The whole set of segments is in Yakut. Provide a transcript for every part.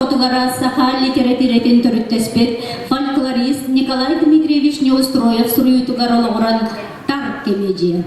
ортотугар саха литэрэтиирэтин төрүттэспит фольклорист Николай Дмитриевич Неустроев суруйуутугар олоҕуран Тар кэмиэдьийэ.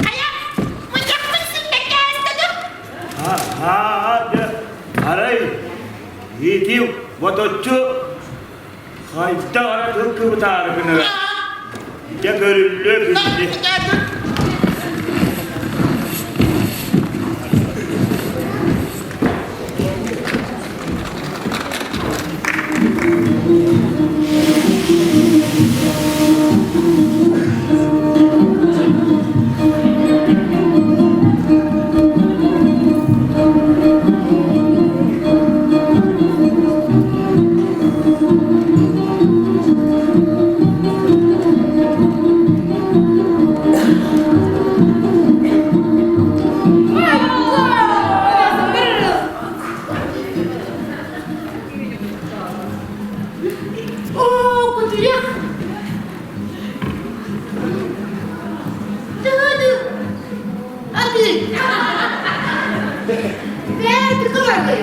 Хайа, мунньахпын сиппэккэ ааста Арай, ити боточчу хайдах эрэ тыл кыбытаары гынара. Дьэ көрүллүө күннү. Оо, кутуйах! Тыһыды! Аты! Бэйти кыларгы!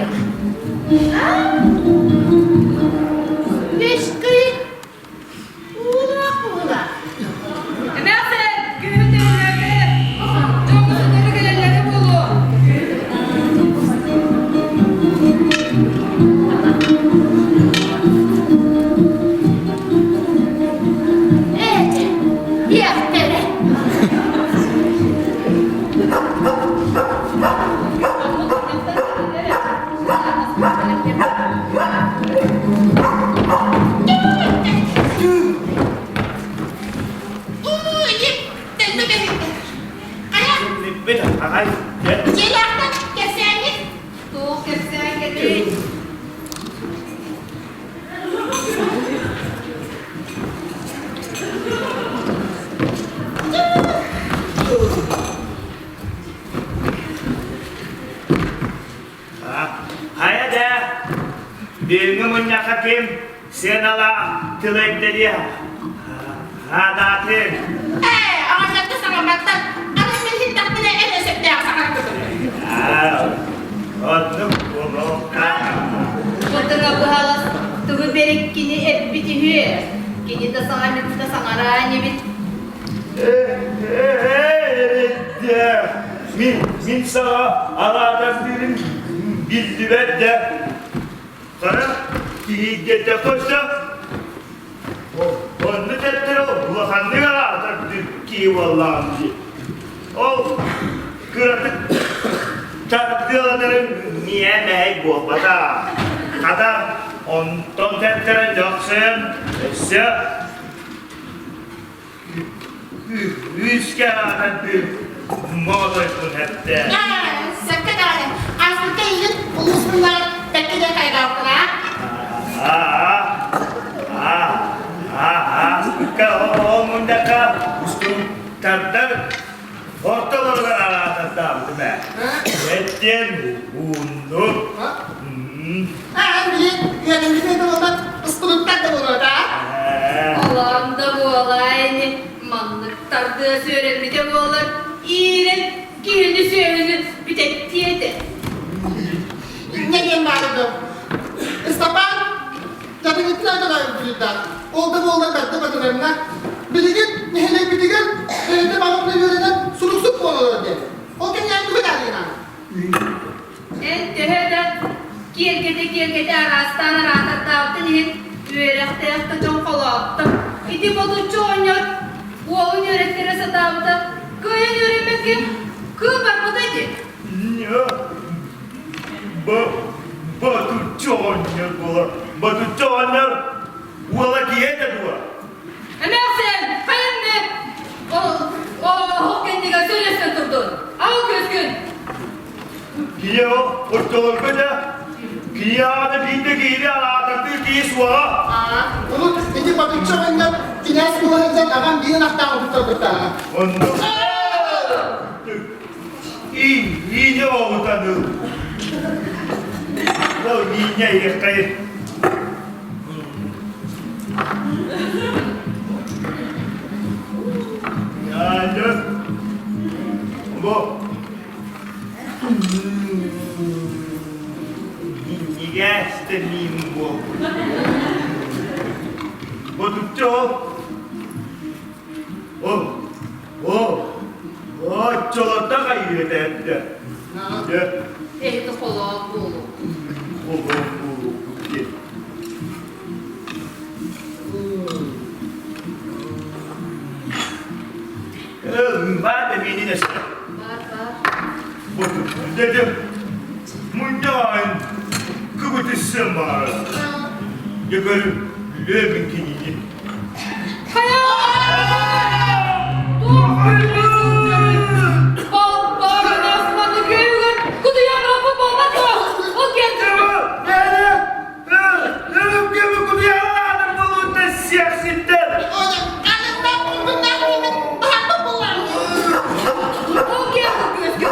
Бешкый! Уулаах-уулаах! Эмээхсин, күһүн тэрилээбит. Дьоҥҥо сотору кэлэллэрэ буолуо. Ээ, диэхтэрэ. Уу, төннө бэһиттэ. Хайа, Бүт аҕай. дьиэлээхтэн кэпсээҥҥит? Туох кэпсээн кэлий? Хайа да, бүгүҥҥү мунньахха ким сыаналаах тыл эттэриэ адаатын. Ээ, оҕонньорго саҥарбаттан, аны мин иһиттэхпинэ эн өсөптөөх саҥарбытым. Оннук буолуохтаах. Бутура быһаҕас тугу бэриккини эппит үһү. Кини да саҥа да саҥараан эбит. Мин, мин саҕа араатардыырым биллибэт да хара киһийдэтэ көстө онну тэттэрэ улаханнык араатардыыр киһи буоллаҕым дии. Ол кыратык тардыаланарым миэ мэһэй буолбата. Хата онтон тэттэрэн дьохсойон өссө Күүскэ аатырдыы моҕотойбун эттэ. Сөпкө даҕаны, ааспыкка иһин улуус мунньаҕар бэркэ диэн хайҕаабыккын Ааспыкка ол мунньахха устун тардар ортолоругар араатардаабытым ээ. Эттиэн ууннук. Аа, билин, үөрэммитин да буолбат, устубуттар да буолуо да? Олоон да буолаа ини, маннык тардыа сүөрэммитэ буолар. кэлиэн баара дуо? Ыстапаан дьадыҥытын айдаҕа буруйдаах. Ол да буоллар бэрдэ батарарына, билигин нэһилиэкпитигэр бэйэтэ баҕатына үөрэнэн суруксут буола олорор диэн. Ол кэннэ тугу даҕайынаан? Эн төһө да киэргэтэ-киэргэтэ араастаан араатардаабытын иһин үөрэхтээх да дьон холоотто. Ити ботуччу оҕонньор уолун үөрэттэрэ сатаабыта кыайан үөрэммэккэ кыыл барбыта ити. Ботуччу оҕонньор буолар. Ботуччу оҕонньор уола киһи этэ дуо? Эмээхсин, хайанны? Оһох кэннигэр сөрүөстэн турдун. Ал күөскүн. Киһи ортолорго да киһи аҕата биирдэ киһини араатардыы киһи суоҕа. Урут ити ботуччу оҕонньор кинээс буола сылдьан аҕам биир ынахтаах отуттарбыттааҕа. Онно иинэ оҕутаныл. Ол иинэ иэххэй. Яа, бу Минньигэс миин буолбут. Ботуччу ол ол оччолорто хайыыта эттэ. Дьэ. Эһиги холоон буолуо. Холоон буолуо диэн. Баар да миинин өссө. Бар, бар. Дедим, мунньаҕын кыбытыссым баара. Дьөгөр лүөбүн кинини. Хайа! Туох күллү сылдьарый? Балбаҕын асманы күөгүн кутуйан рапы буолбат дуо? Ол киэн Ол киэн күөскэ.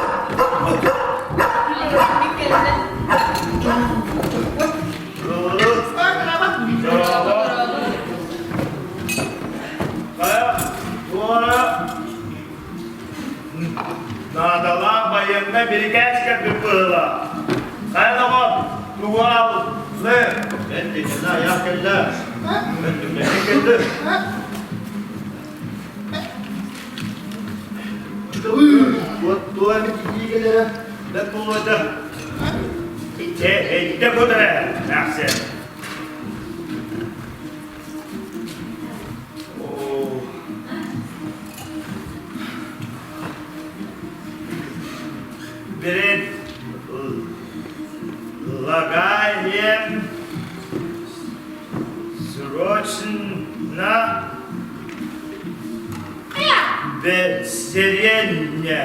Наадалаах байыаннай бирикээс кэлбит быһыылаах. Хайа доҕор, тугу ааллы? Эн дедина айах кэллэ. Эн түргэнник кэллин. Туох эмит тиийии кэлэрэ, бэрт буолуо этэ. Чэ, эйдэ бу эрэ, эмээхсин. Предлагаем срочно бэсэлиэнньэ.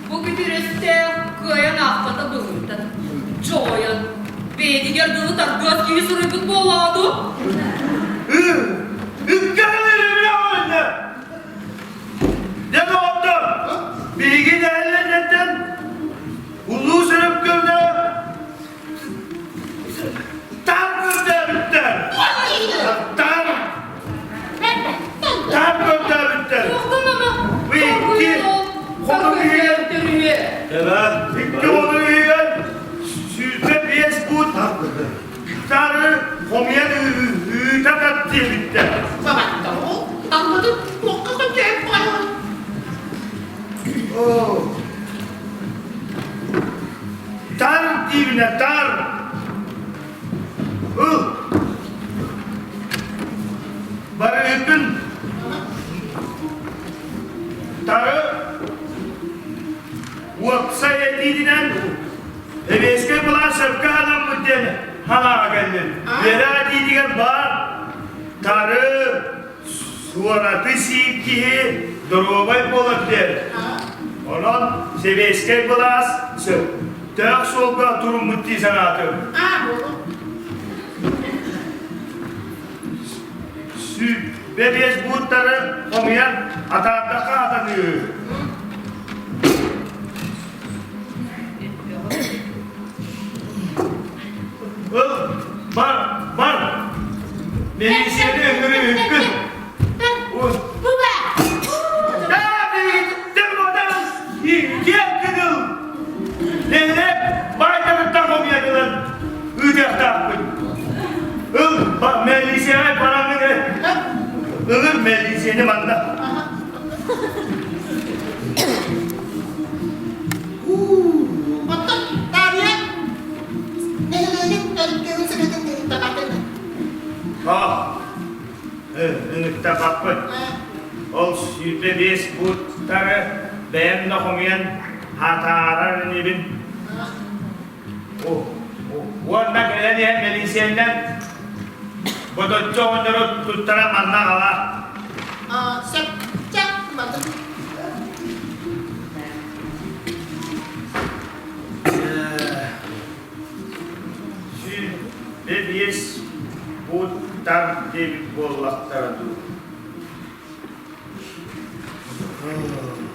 Бу күтүрүстээх кыайан аахпата быһыыта. Дьоҕойон, бэйэтигэр дылы тардыас киһи суруйбут буоллаҕа дуу? Дьэ доҕоттор, биһиги нэһилиэнньэттэн улуус өрөпкөмнө тар көрдөөбүттэр. Тар. Тар көрдөөбүттэр. Икки хонук иһигэр икки хонук иһигэр 105 буут тары хомуйан ыыта таттиэбиттэр. Тар диибинэ тар. Ыл. Барыһытын тары уопсай этиитинэн Эбиэскэй былаас сөпкө анаммыт диэн санааҕа кэллим. Үөрэх этиитигэр баар тары суораты сиир киһи доруобай буолар диэн. Онон сэбиэскэй былаас сөптөөх суолга туруммут дии санаатым. 105 бууттары хомуйан атаардахха атаныы. Ыл, бар, бар! Милициялы ыҥырыыһыккын. Даа, биһигиттэн уодан, иккиэн кыдыл! Кини манна. Оттон Дарья нэһилиэгин эргиирин сэбиэтин ыҥыртабатын. Аа, ыҥыртабаппын. Ол 25 буттары бэйэм да хомуйан хатаарар инибин. Уонна кэлэн иһэн милицияннан боточчу оҕонньору туттара манна аҕала. Сөп, чэ, бардым. 25 буттар диэбит буоллахтара дуу.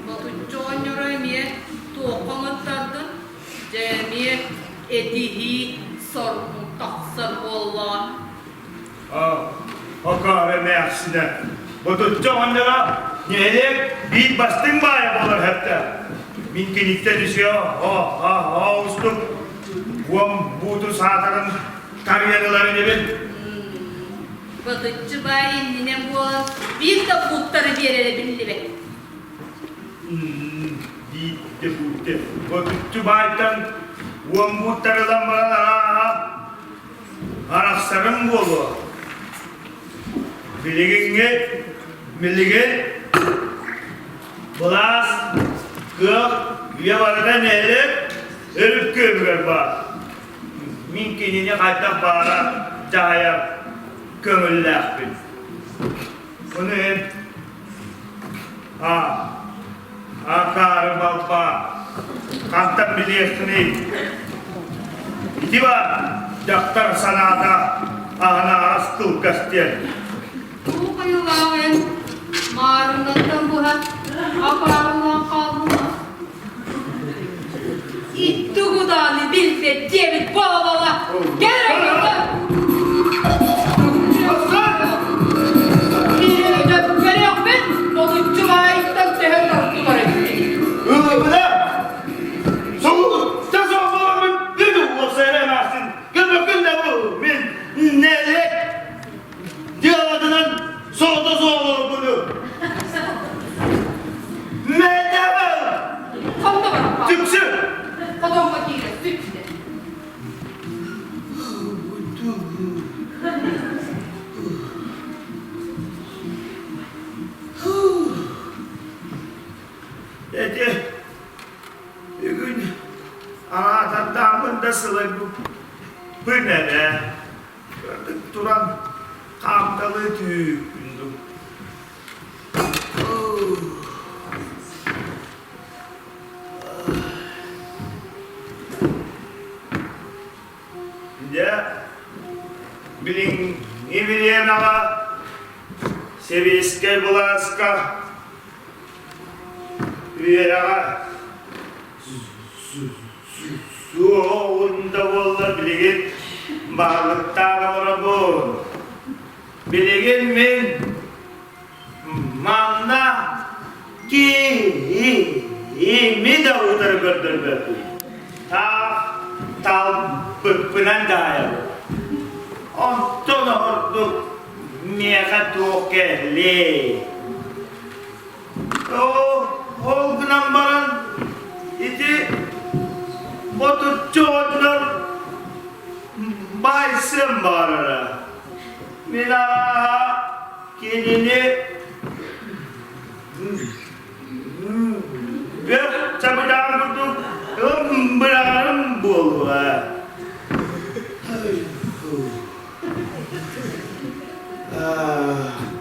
Ботуччу оҕонньоро эмиэ туохха оҥоттардын? Дьэ эмиэ этиһии соргу тахсар буоллаҕа. Акаары эмээхсинэ, ботуччу оҕонньоро нэһилиэк биир бастыҥ баайа буолар сөптөөх. Мин киниттэн үсүө устук уом бууту саатарын тарыйан ылар инибин. Ботуччу баай иннинэн буолан биир да бууттары биэрэрэ биллибэт. Биирдэ буутте. Ботуччу баайтан уон бууттары ылан баран арааһа арахсарым буолуо. Билигиҥҥи билигин былаас кыах үйэ барыта нэһилиэк өрүккүөбүгэр баар. Мин кинини хайдах баара дьаһайар көҥүллээхпин. Ону эн а акаары балба хантан билиэххиний? Ити баар дьахтар санаата аһынаас кылгас диэн. Туох айылаах эн маарыҥҥаттан быһа акаарылаан хааллыҥ Итти кудааны билбэт диэбит буола-буола кэл Көрүөхпүт, ботуччу баайыттан төһө тартылар эбит. Ылыбына! Суутта суолбун бүт уопсайра эмээхсин көмөкүн да бу мин нэлек дьыалатынан соото суолбуну Мэдэбэл! Ханна баран Түксү! Хотоҥҥо киирэ сүттэ. Эти бүгүн араатардааммын да сылайбыппын эрэ. Кырдык туран хаамталыы түүкүн дуу. Дьэ, билиҥҥи бириэмэҕэ сэбиэскэй былааска үөрэҕэ суоҕун да буоллар билигин баһылыктаан олоробун. Билигин мин манна киһими да утары көрдөрбөппүн. Таах талбыппынан даайабын. Онтон ордук миэхэ туох кэллиэй? Ол гынан баран ити ботуччу оҕонньор баайсыам баҕарара. Мин арааһа кинини бөх чабыдаан курдук быраҕарым буолуо.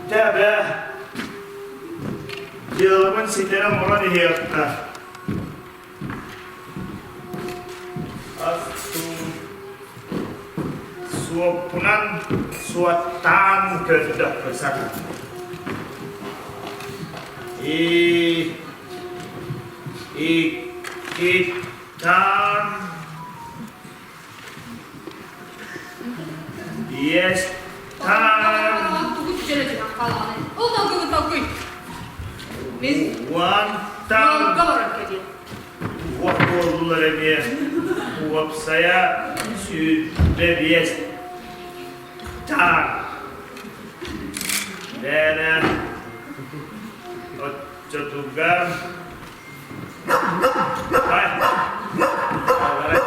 Дьэ, дьыалабын ситэрэ оҥорон иһиэххэ. Суоппунан суоттаан көрдөххө сатанар. И иккиттан биэстан Тугу түчэрэ хаалаҕыный? Ол толкуйу толкуй. Мин уонтан ыалга баран кэлиэм. Уот буоллулар эмиэ уопсайа 25 таан. Бээнэ. Оччотугар Ай, алара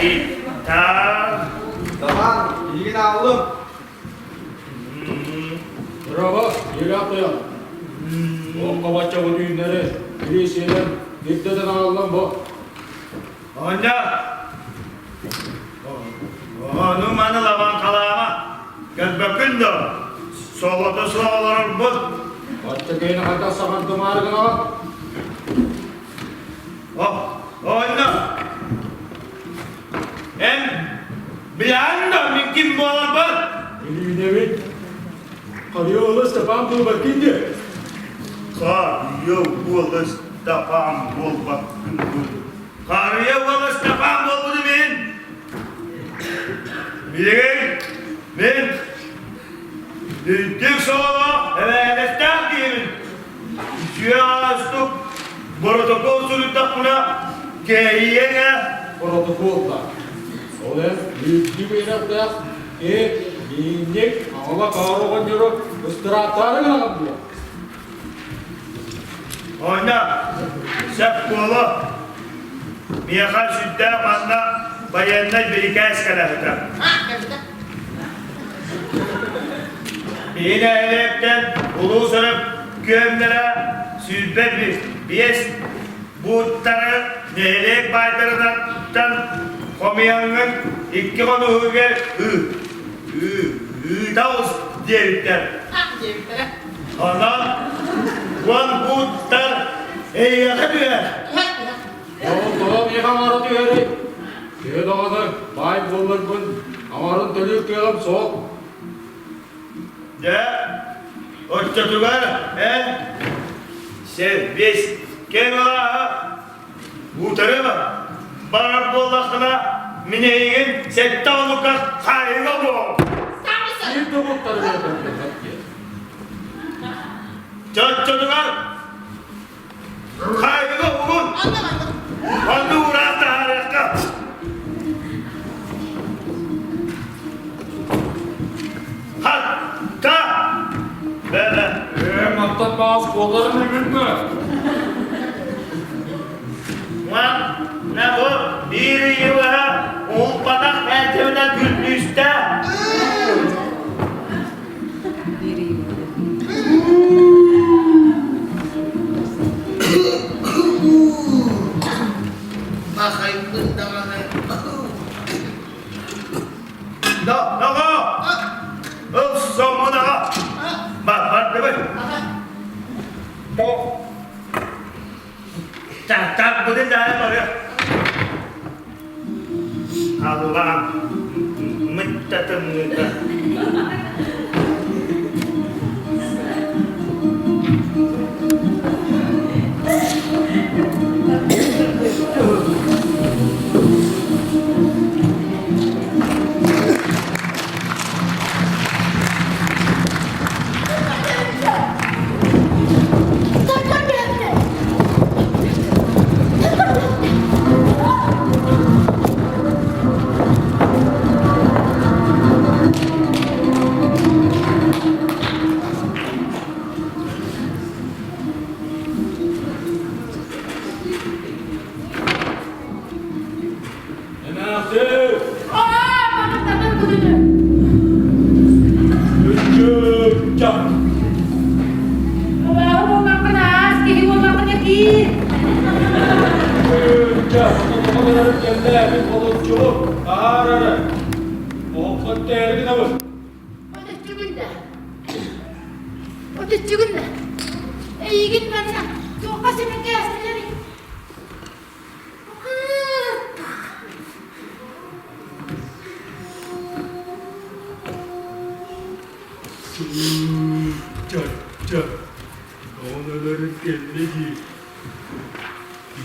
Итак. Даван, илигин ааллым. Браво, Юлия Тойон. Ол қабача үүннэри, милициялар ирдэтэн ааллан бу. Оня! Ону маны лабаҥхалаама, көрбөккүн дуо? Солото суох олорорбут. Бачча киһини хайдах саҥардымаары гынаҕын? Оонньо! Эн билэҕин дуо мин ким буоларбын? Билиинэбит. Харыйа уола Степан буолбаккын диэ. Харыйа уола Степан буолбаккын дуо? Харыйа уола Степан буолбутум иһин билигин мин үрдүк сололоох эбээһинэстээх киһибин. Үтүө аастык боротокуол суруйдахпына кэһиэҥ ээ. Протокол да. Ол эн үрдүк үөрэхтээх эр миинньик аҕала хаар оҕонньору ыстырааттаары гынаҕын дуо? Оонньо, сөп буолуо. Миэхэ сүрдээх манна байыаннай бирикээс кэлэ сытар. Биһи нэһилиэктэн улуус өрөпкүөмнэрэ 25 бууттары нэһилиэк баайдарыттан хомуйаҥҥын икки хонуһугар ыы ыыта оҕус диэбиттэр. Диэбиттэрэ. Онон уон бууттар эйиэхэ түһэр. Ол тоҕо миэхэ аҥара түһэрий? Төһө даҕаны баай буолларбын, аҥарын төлүүр кыаҕым суох. Дьэ, оччотугар эн сервис кэм ылааһы утары барар буоллаххына, мин эйигин сэттэ хонукка хаайыыга угуоҕум. Биир да буттары биэрбэттэр диэн. Чоччотугар хаайыыга угун. Онно ураах таһаарыахха. Хатта! Бэлэ. Ээ, мантан баас буоларын үгүннэ. Манна бу биир ыйы уһуппатах мээчэбинэн күллүүстэ. Махайбын даҕаны. Да, даҕа! Ыл соммунаҕа! Бар, бар, дыбы. Так, будем дальше барыах. Аллаам, мыттатымныта. Эмээхсин! Аа, баҕаттатан күлүнү. Үчүччэ! Абааһы буоллаххына аас, киһи буоллаххына киир. Үчүччэ! Хотон эрэр кэллэ, мин холоччубут, аһаар эрэ. Оһоххо тээри гынабын. Отуччугун да. Отуччугун да. Эйигин манна туохха симэккэ астыларый? Ча-ча, оҕон өлөрүн кэллэ дии.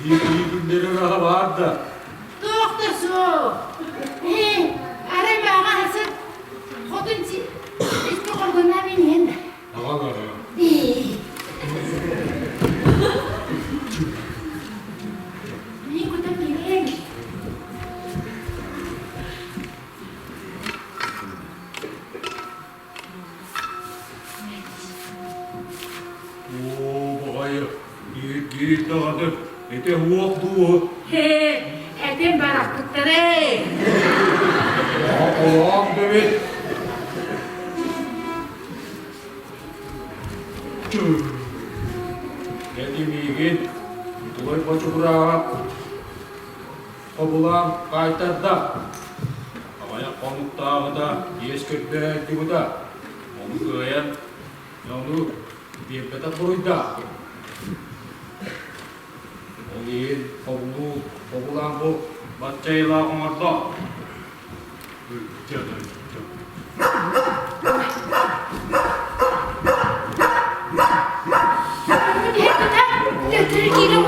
Киһи киһи күннэрэ ыраха баар да. Туох да суох. Ээ, арай баҕа хасыт хотун испи хоргунаа мин иһэн да. Аҕаҥ аҕа. Ээ. Мин кутам кириэн. Биир даҕаны ити уох дуу? Ээ, этим барахпыттар ээ. Олоох дэбит. Эти миигин Тулай Бочугурааҕа хобулаан хаайтарда. Аҕыйах хонуктааҕыта иэс көрдөһөөччүбүтэ. Ону кыайан, ону биэрбэтэх буруйдаахпын. Ол иһин хобулуу, хобулаан бу бачча айылаах оҥордо. Төттөрү киирэ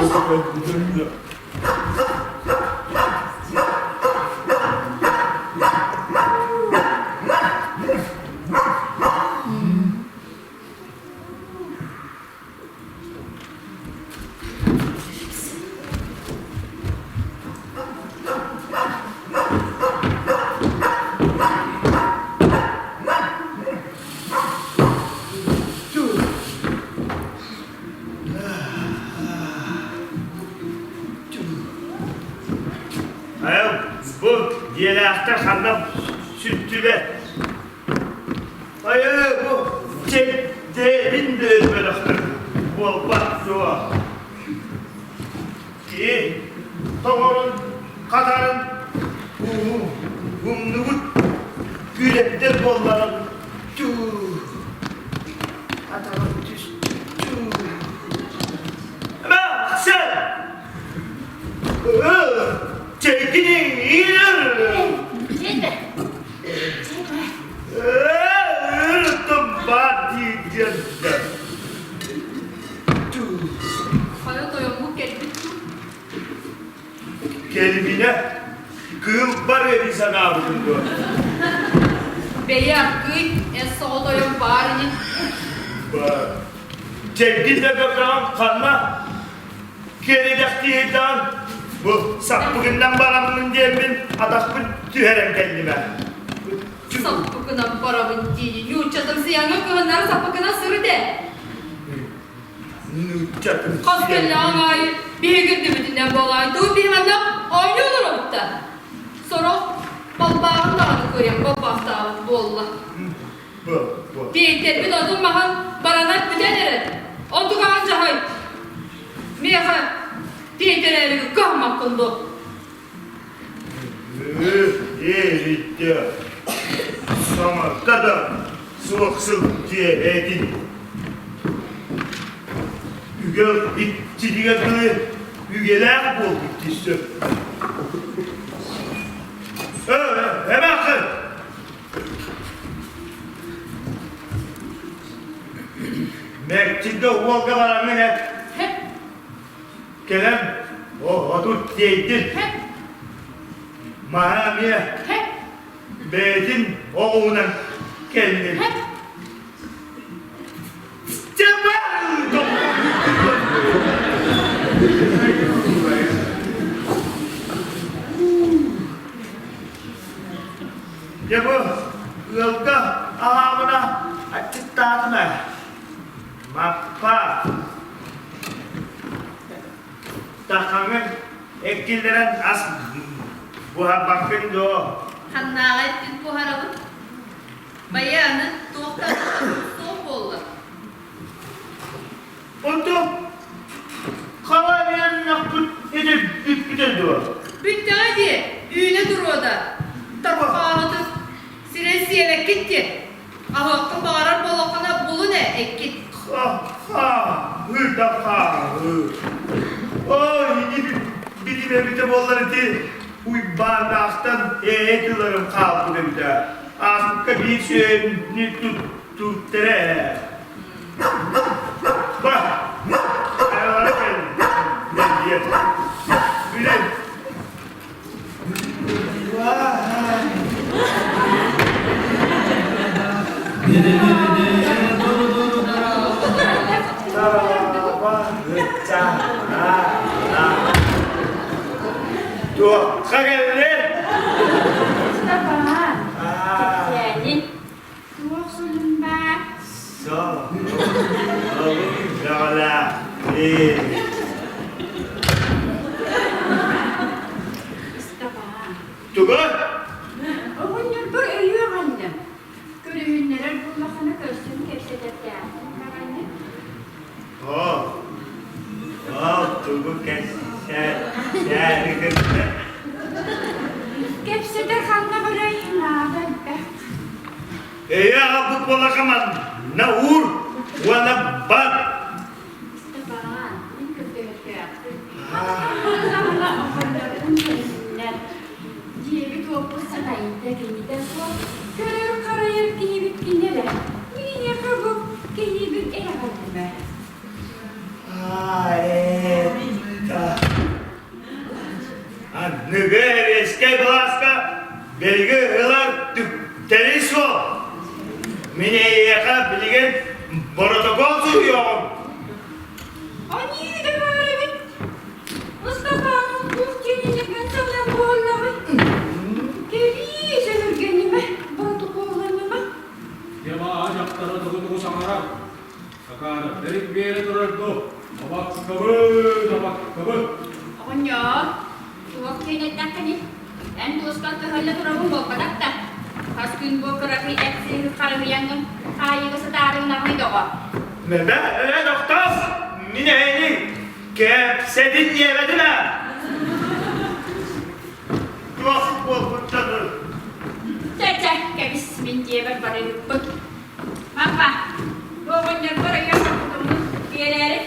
Айыл, бу дьиэлээхтэр ханна сүттүлэр? Айыы, бу чэйдээбин да өлбөтөхтөр буолбат дуо? Киһи тоҥорун, хатарын умнубут күрэттэр буолларан түү атаҕым түстү Эмээхсин! Чэйгин иҥиир! Хайа тойоммут кэлбит дуу? Кэлбинэ кыыл барыа дии санаабытым дуо? Бэйэ аргыый, эн соҕо тойон баар ини. Бар. Чэйгин да бөкөҕүн ханна Киэрэдэхтиирдаан бу саппыкыннан бараммын диэммин атахпын түһэрэн кэллим ээ. Саппыкынан барабын диини нууччатын сыйаҥҥа кыһыннары саппыкынан сырыт ээ. Нууччатын Хас кэллэҕиҥ аайы биһиги үрдүбүтүнэн буолаайын тугу биһи манна оонньуу олоробут да. Сорох балбааҕын даҕаны кыайан балбаахтаабат буолла. Тиэйтэрбит отун маһын баранар бүтэн эрэр. Онтукаҕын дьаһай. Миэхэ тиэйтэрээри кыһаммаккын дуо? Иһиттэ. Саҥарта да суох сыл дьиэһэтин. Үгэл иччитигэр дылы үгэлээх буолбут дии Эмээхсин! Мэкчиргэ уолга бараҥҥын эт. Кэлэн отут тиэйдин. Маһа эмиэ бэйэтин оҕуһунан кэллин. Дьэ бу ыалга аһаабына аччыктаатым ээ. Маппа тахаҥын эккиллэрэн ас буһарбаккын дуо? Ханнааҕы эппит буһарабын? Байа аны туох да суох буолла. Онтон хала биэрнэхпит ити бүппүтэ дуо? Бүттэҕэ дии, үүнэ туруо да. Хааһытын сирэй сиэбэккит диэ. Аһыаххын баҕарар буоллаххына булун ээ, эккит. Ха-ха, да хааһы. Ой, ини билимэбитэ буоллар ити Уйбааннаахтан ээ тылларым хаалбыт эбитэ. Ааспыкка биир сүөһүнү туттара ээ. Ба! Айылара кэлин. Билин. Туохха кэллин? Мустафа, кэпсээнин. Туох сонун баар? Со, Тугу кэпсээри гынна? Кэпсэтэр ханна барай наада элбэх. Өйө аҕалбыт буоллахха манна уур уонна бар. Степан, мин көрдөһөрдөөхпүн. Ханна оҕонньорбун көрүннэр. Дьиэбит уоппут сатайда кинитэ суох. Көрөр-харайар киһибит кини эрэ. Миэхэ бу киһибин эрэ көрдүмэ. Аныгы эбиэскэй былааска бэлиги ылар түктэри суох. Мин эйиэхэ билигин боротокуол суруйуоҕум. Аньыы да баар эбит. Ыстапаанын туох диэнинигин санаан буоллаҕай? Кэбиис өһүргэнимэ, боротокуолланыма. Дьабаа дьахтара тугу-тугу саҥарар? Акаары, бэрик биэрэ турар дуо? Абаккабыт, абаккабыт! Оҕонньоор, туох диэн эттэххиний? Эн туоскар кыһалла турабын буолбатах да? Хас күн бу кыракый эт сыыһы харыһыйаҥҥын хаайыыга сытаарыҥнаҕыный доҕо? Мэ, ээ, тохтоо! Мин эһэни кэпсэтин диэбэтим ээ! Туох буолбуттан Чэ, чэ, кэбис, мин дьиэбэр барыыппын. Папа, бу оҕонньорбор өйөөн хоппутуммун биэрээри.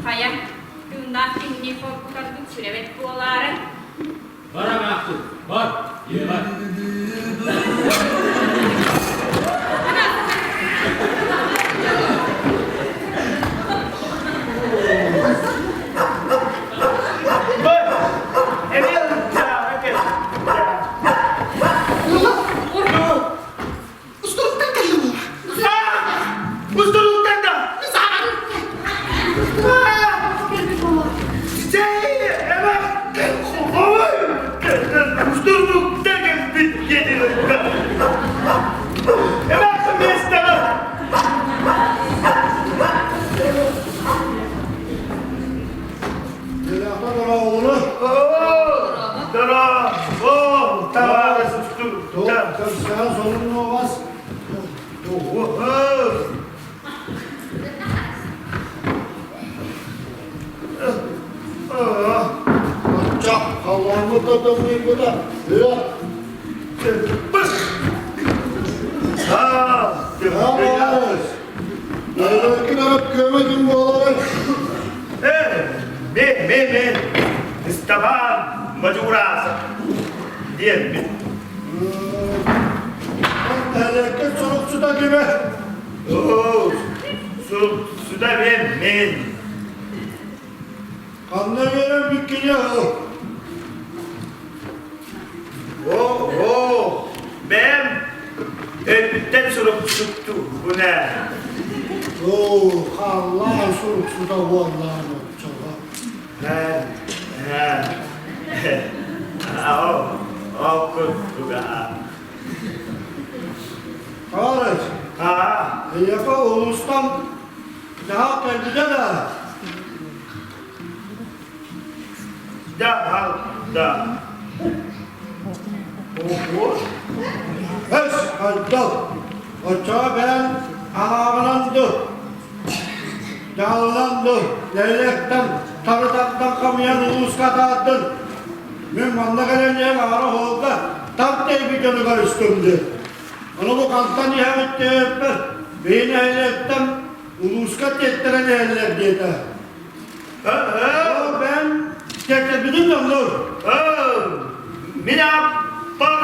Хайа, тыыннаах киһини хоргутарбыт сүрэбэт буолаары. Бар аҥаахпыт, бар, дьиэ бар. Бар, эмиэ ылдьаара кэлбит. Устуруктан кэллим уола. Устуруктан да! Устуруктан кэлбит диэтин Эмэх миэстэҕэ! Дьэлэхтэн ороолуну. Дорообо, табаарыс устуруктан. Көрсөһөн солуннуоҕас. Оччо халлааммыт да тымныйбыта. Үө. Табаарыс. Найларкын арап көмө ким буоларый? Э, мен, мен, мен. Ыстапаан Мадьураасап диэн Элекке суруксута кимэ? Оо, суруксута мен, мен. Ханна берен бүккене О, о, бэм өппүттэн суруксутту бу нэ. Оо, халлаан суруксута буоллаан оччоҕо. Э, э, аа, ол курдуга. Товарищ, Аа, эйиэхэ улуустан дьаһал кэлбитэ да? Да, да. Ого. Эс, хайдах? Оччоҕо бэйэҥ анаабынан ду, дьаһалынан ду, нэһилиэктэн тары-тартан хамыйан улууска атаардын. Мин манна кэлэн иһэн аара уолга тар тэйбит дьонугар истим дии. Ону бу хантан иһэбит диэбиппэр, биһи нэһилиэктэн улууска тиэттэрэн иһэллэр диэтэ. Оо, бэйэм тиэттэрбитин дьоннор. Мин ааппар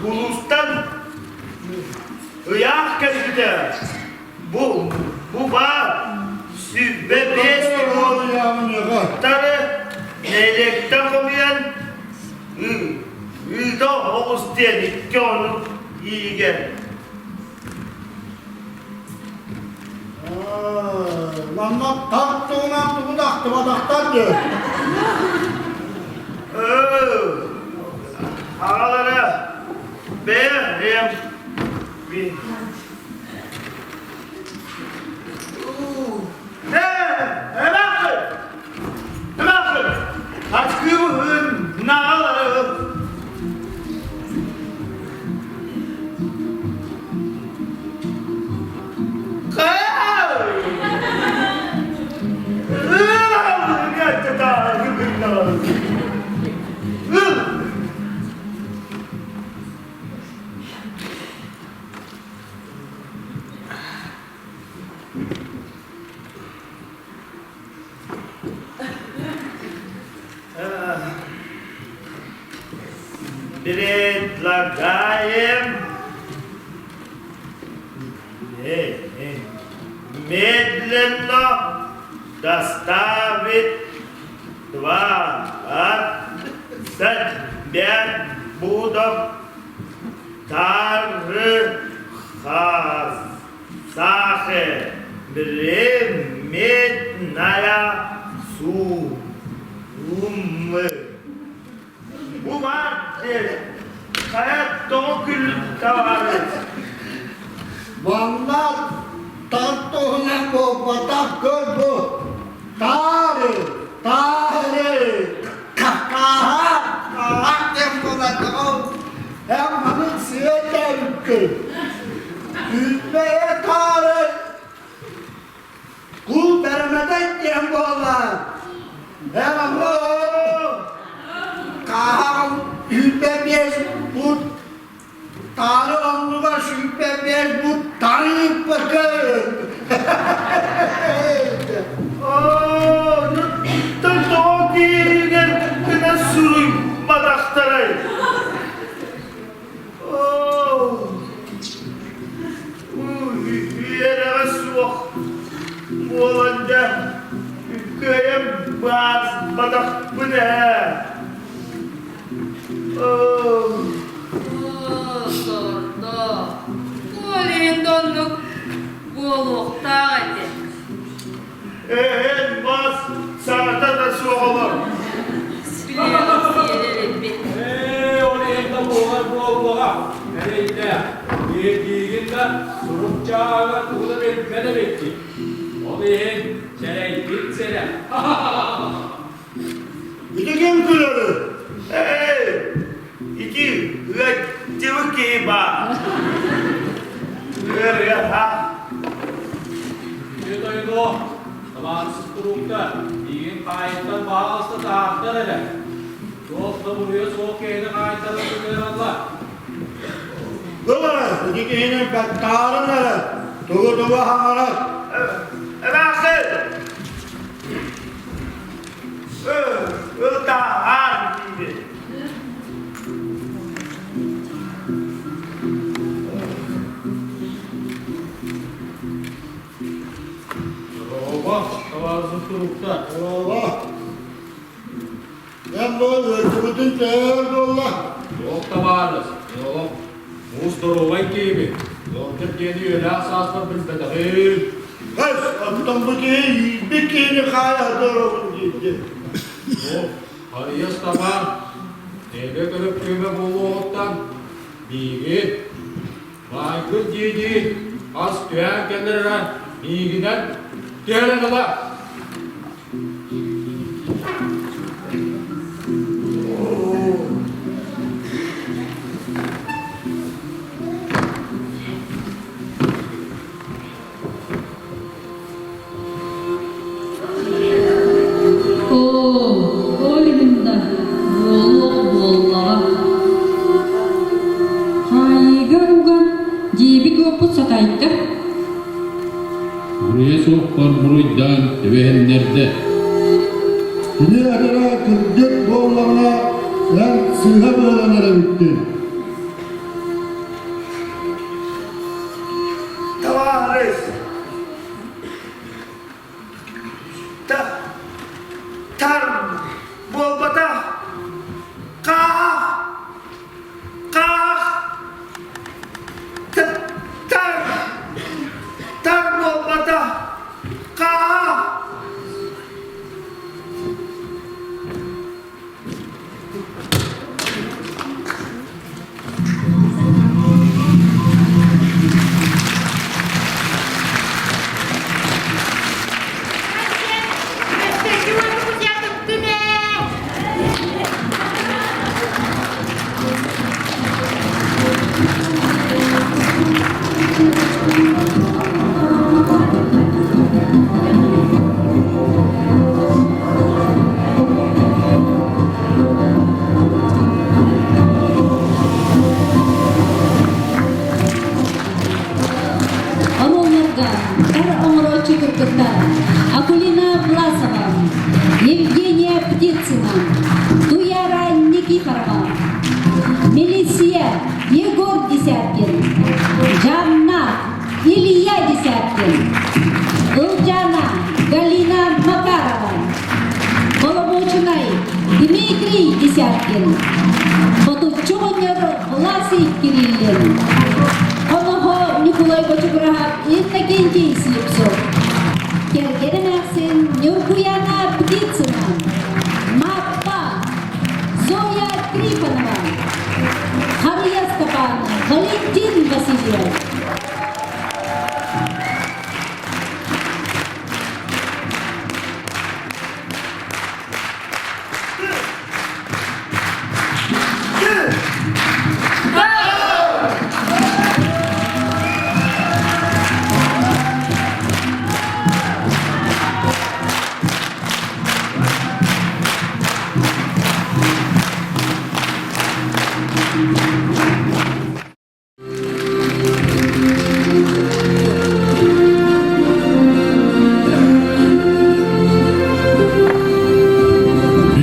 улуустан ыйаах кэлбитэ. Бу, бу баар 25 уолаттары нэһилиэктэн хомуйан ыыта оҕус диэн икки оннук иигэр. Манна тар туһунан тугу да ахтыбатахтар дии. Аҕалара бэйэ бэйэм Эмээхсин! Эмээхсин! Ачкыыбын наҕаларым! Предлагаем медленно доставить 25 пудов тары сахы временная суммы. Бу баар хайа тоҕо күлүк табаарыс? Манна тар туһунан буолбатах көр бу. Таары, таары, кааһа, кааһа диэн буолар Эн маны сиэтэркин. Үүнмэйэ таары Кул бэрэмэтэй диэн буолла. Эн Кааһаҕын 25 бут таары оннугар 25 бут тарыыппакын. Тоҕо кииригэр гына суруйбатахтарай? Үөрэҕэ суох буолан дьэ кыайан баарбатахпын ээ. Сордоох. Ол иһин да оннук буолуохтаах этэ. Эн бас саҥата да суох олор. Ээ, ол иһин да буолар буоллаҕа. Эрэйдээх, биэрдиигин да сурук чааһыгар тугу да билбэт эбиккин. Ол иһин сэрэйбит сэрэ. Ити ким күлэрий? Эй, ити ыаттыбыт киһи баар. Ыарыһах. Үтүө тойонуо, табаарыс туруукта, миигин хаайыттан баһаалыста таһаартар эрэ. Туох да буруйа суох киһини хаайтаран сытыараллар. Ылара, ити киһини баттаарын эрэ, тугу-тугу хаҥарар. Эмээхсин! Ытаһар диибин. Дорообо, табаарыс турукта. Дорообо. Эн бу ыалдьыбытын төһө буолла? Суох табаарыс, олох муус доруобай киһибин. Ыалдьар диэни үөлээх сааспар билбэтэҕим. Эс, оттон бу киһи иирбит киһини хаайа доруобун диирди. Суох, Харыйас табаар, эбэ көрөппүөмэ буолуоҕуттан биһиги баайгын дии-дии ас түһээн кэллэр эрэ миигинэн түһэрэн ыла. Оо, ол иһин да буолуох буоллаҕа. Хаайыыга уган дьиэбит уоппут сатайда. Буруйа суохпар буруйдаан түбэһиннэрдэ. Кини этэрэ кырдьык буоллаҕына, эн сыыһа быһаланар эбиккин. Товарищ! Тар буолбатах! Хаах! Хаах! Тар! Тар буолбатах! Хаах! толорооччу кыргыттар Акулина Власова, Евгения Птицына, Туяра Никифорова, Мелисия Егор Десяткин, Жанна Илья Десяткин, Ылдьаана Галина Макарова, Боломуочунай Дмитрий Десяткин, Ботуччу оҕонньор Власий Кириллин, Хоноһо Ньукулай Бочугураһап Иннокентий Слепцов, кэргэн эмээхсин Ньургуяна Птицына, Маппа Зоя Трифонова, Харыйа Степан, Валентин Васильев.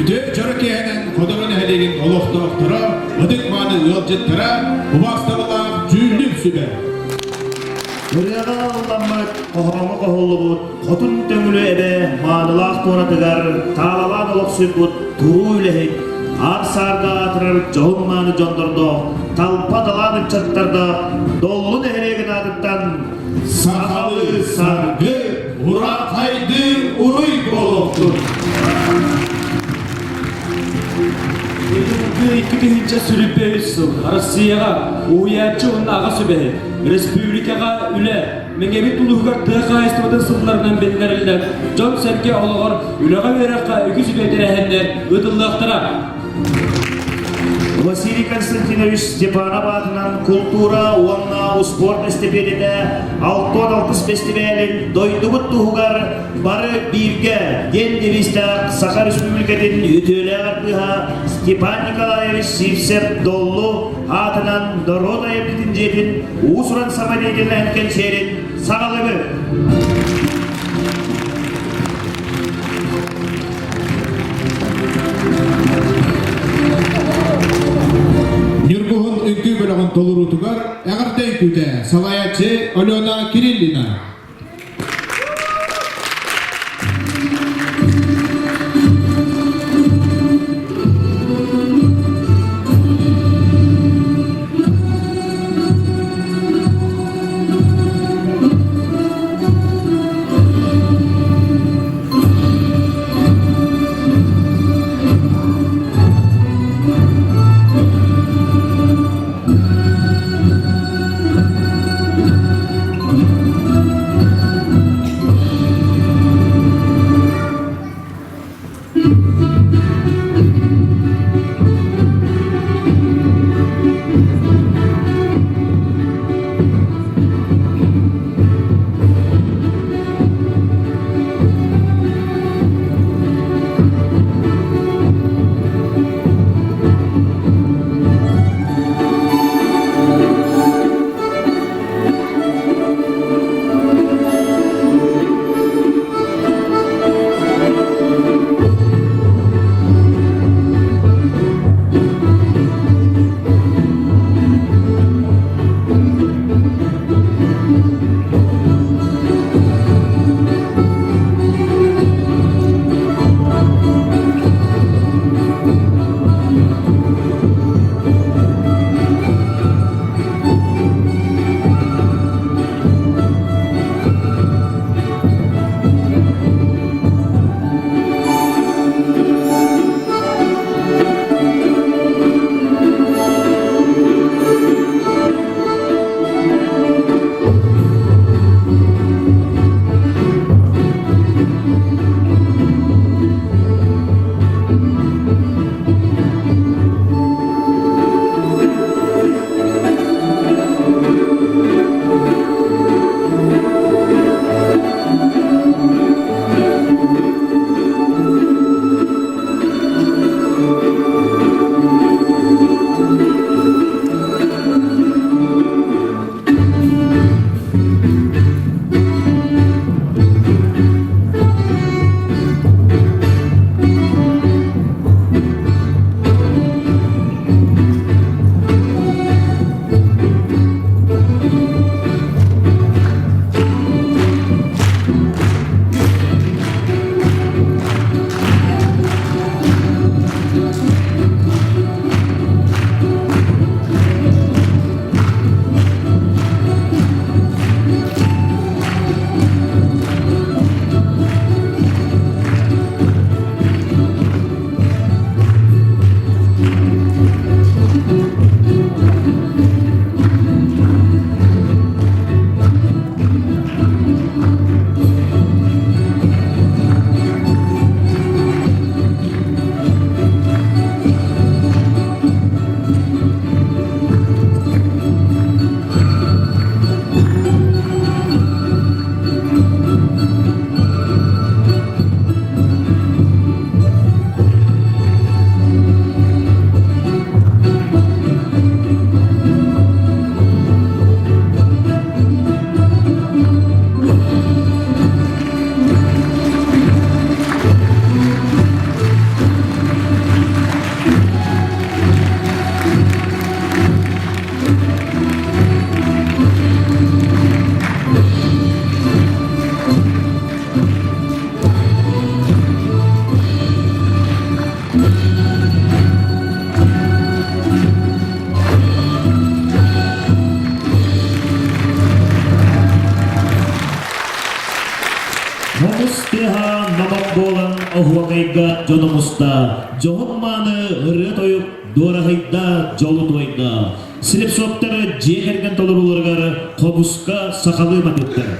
Үтүө дьоро киэһэнэн Ходоро нэһилиэгин олохтоохторо, ытык-мааны ыалдьыттара, убаастабылаах дьүүллүүр сүбэ. Ырыаҕа ылламмыт, хоһооҥҥо хоһуллубут Хотун Төҥүлү эбэ маанылаах туонатыгар таалалаан олохсуйбут туруу үлэһит, аар-саарга аатырар дьоһун-мааны дьоннордоох, талба талаан ыччаттардаах Доллу нэһилиэгин аатыттан Сахалыы саргы, урааҥхайдыы уруй буолуохтун! Быйылгы 2023 сыл Россияҕа уһуйааччы уонна аҕа сүбэһит, республикаҕа үлэ, Мэҥэбит улууһугар тыа хаһаайыстыбатын сылларынан биллэриллэр дьон-сэргэ олоҕор үлэҕэ-үөрэххэ үгүс үтүө тэрээһиннэр ыытыллыахтара. Василий Константинович Степанов аатынан култуура уонна успуорт эстэпиэтэтэ Алтон алтыс бэстибээлин дойдубут туһугар бары бииргэ диэн девизтээх Саха Республикатын үтүөлээх артыыһа Степан Николаевич Сивцев Доллу аатынан норуот айымньытын дьиэтин уус-уран самодеятельноһын кэнсиэрин саҕалыыбыт! Ньургуһун үҥкүү бөлөҕүн толоруутугар эҕэрдэ үҥкүүтэ салайааччы Алена Кириллина. Хомус тыаһа номох буолан оһуокайга дьону муста, дьоһун-мааны ырыа-тойук дуораһыйда, дьолу туойда. Слепцовтар дьиэ кэргэн толорууларыгар хомуска сахалыы матыыптар.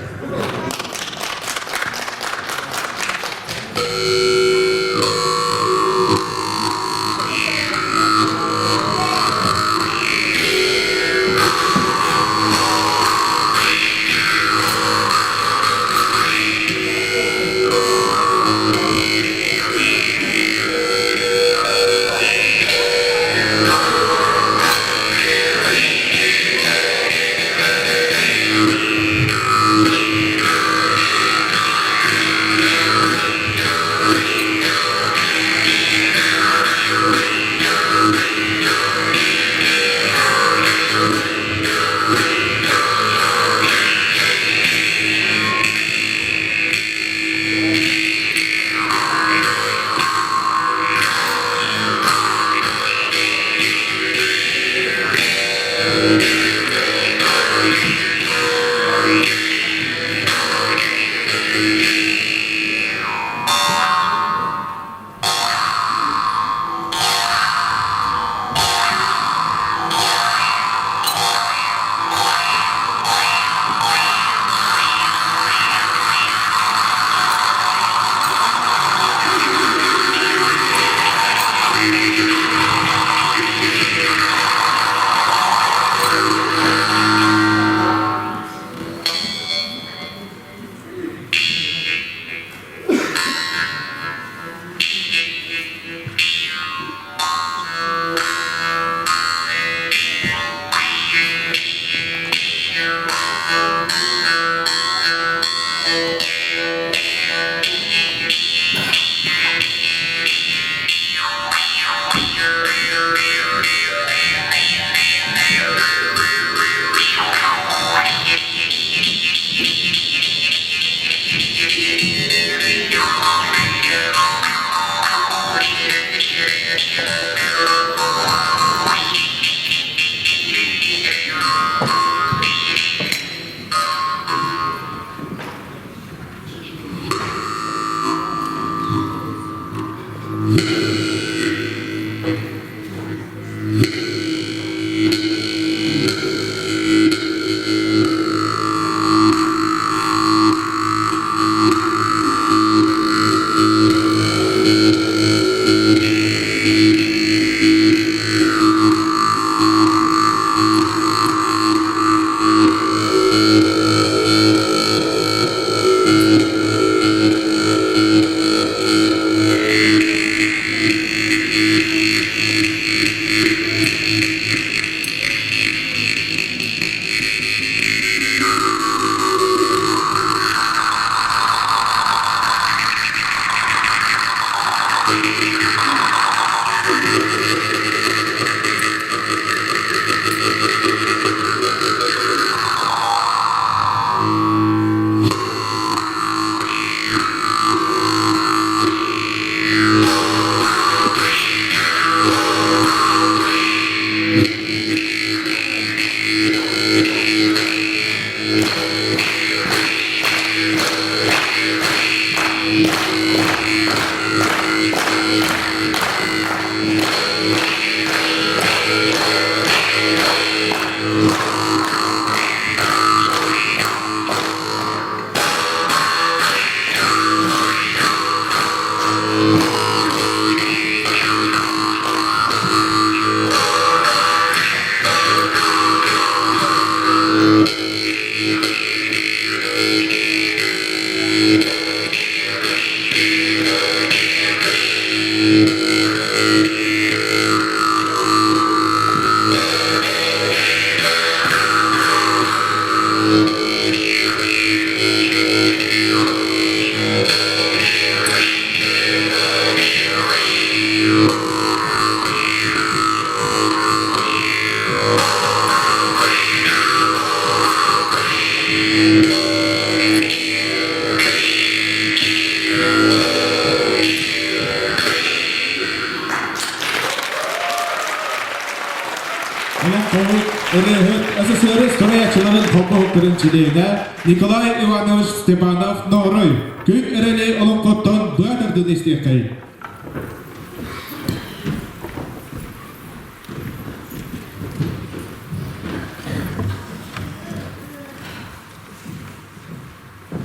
Олоҥхоһут, ырыаһыт, СССР суруйааччыларын холбоһуктарын чилиэнэ Николай Иванович Степанов Ноорой күн эрэли олоҥхоттон быа тардын истиэххэйин.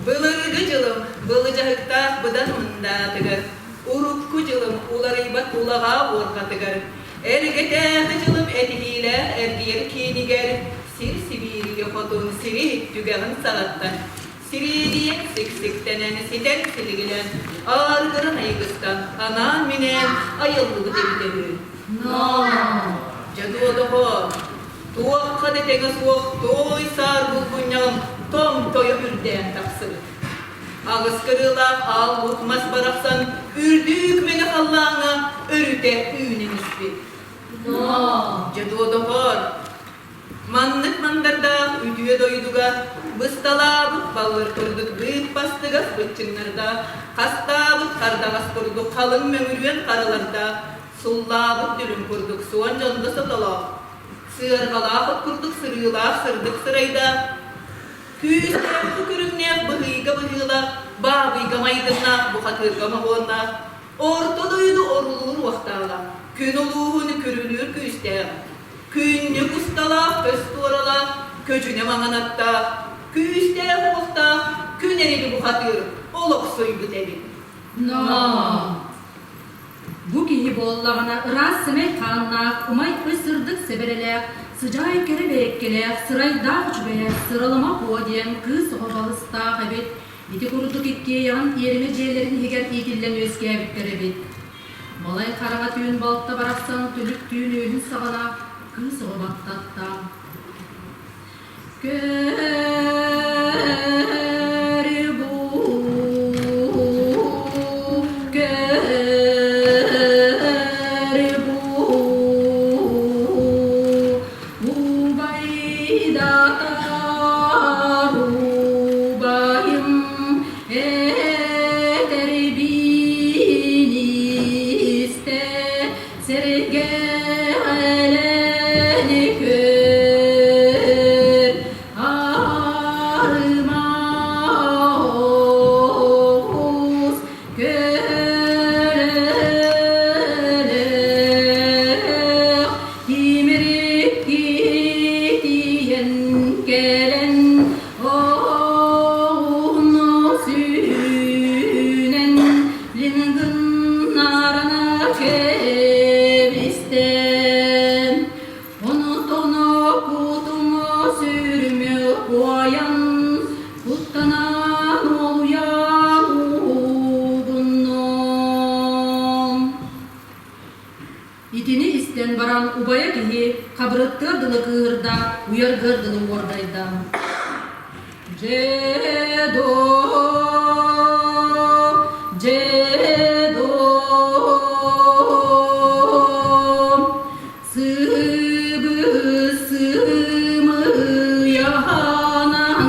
Былыргы дьылым былдьаһыктаах быдан мындаатыгар, урукку дьылым уларыйбат улаҕаа уорҕатыгар, эргэтээҕи дьылым этиһиилээх эргийэр киинигэр, сир сибииригэ хотун сири түгэҕин саҕаттан, сириэдийэн сиксиктэнэн, ситэн силигилээн, ааргыран айгыстан, анаан-минээн айыллыбыт эбитэ үһү. Дьэ дуо доҕоор, Туохха да тэҥэ суох туой саар булгунньаҕым томтойо үрдээн тахсыбыт. Аҕыс кырыылаах аал лук мас барахсан үрдүк мэҥэ халлааҥҥа өрүтэ үүнэн испит. Дьэ дуо доҕоор, маннык мандардаах үтүө дойдуга бысталаабыт баллыр курдук быыппастыгас быччыҥнардаах, хастаабыт хардаҕас курдук халыҥ мөҥүрүөн харалардаах, суллаабыт дүлүҥ курдук суон дьондо сотолоох, сыарҕалаах от курдук сырыылаах сырдык сырайдаах, күүстээх көрүҥнээх быһыыга быһыылаах, баабыйга майгыннаах бухатыырга моһуоннаах, орто дойду орулуур уохтааҕа, күн улууһун күрүлүүр күүстээх, күннүк усталаах көс туоралаах, көдьүнэ маҥан аттаах, күүстээх уохтаах күн эрили бухатыыр олохсуйбут эбит. Но Бу киһи буоллаҕына ыраас сэмэй хааннаах, умай ый сырдык сэбэрэлээх, сыдьаай кэрэ бэйэккэлээх, сырайдаах үчүгэйэ Сыралыма Куо диэн кыыс оҕо балыстаах эбит. Ити курдук иккиэйэҕин иэримэ дьиэлэрин иһигэр иитиллэн үөскээбиттэр эбит. Малай хараҥа түүн балта барахсан түлүк түүн үөһүн саҕана кыыс оҕо баттатта. Сэргэлэни көр, арыма оҕус көлөлөөх, тимири китийэн кэлэн оҕуну сүүнэн Лингыннарана кэбистэ, Онтоно кутума сүрүмү куойан, Куттанан уолуйан угуннум. Итини истэн баран убайа киһи хабырыттыар дылы кыыһырда, уйаргыар дылы уордайда. Дьэ дьэ сыбы-сымыйаһанан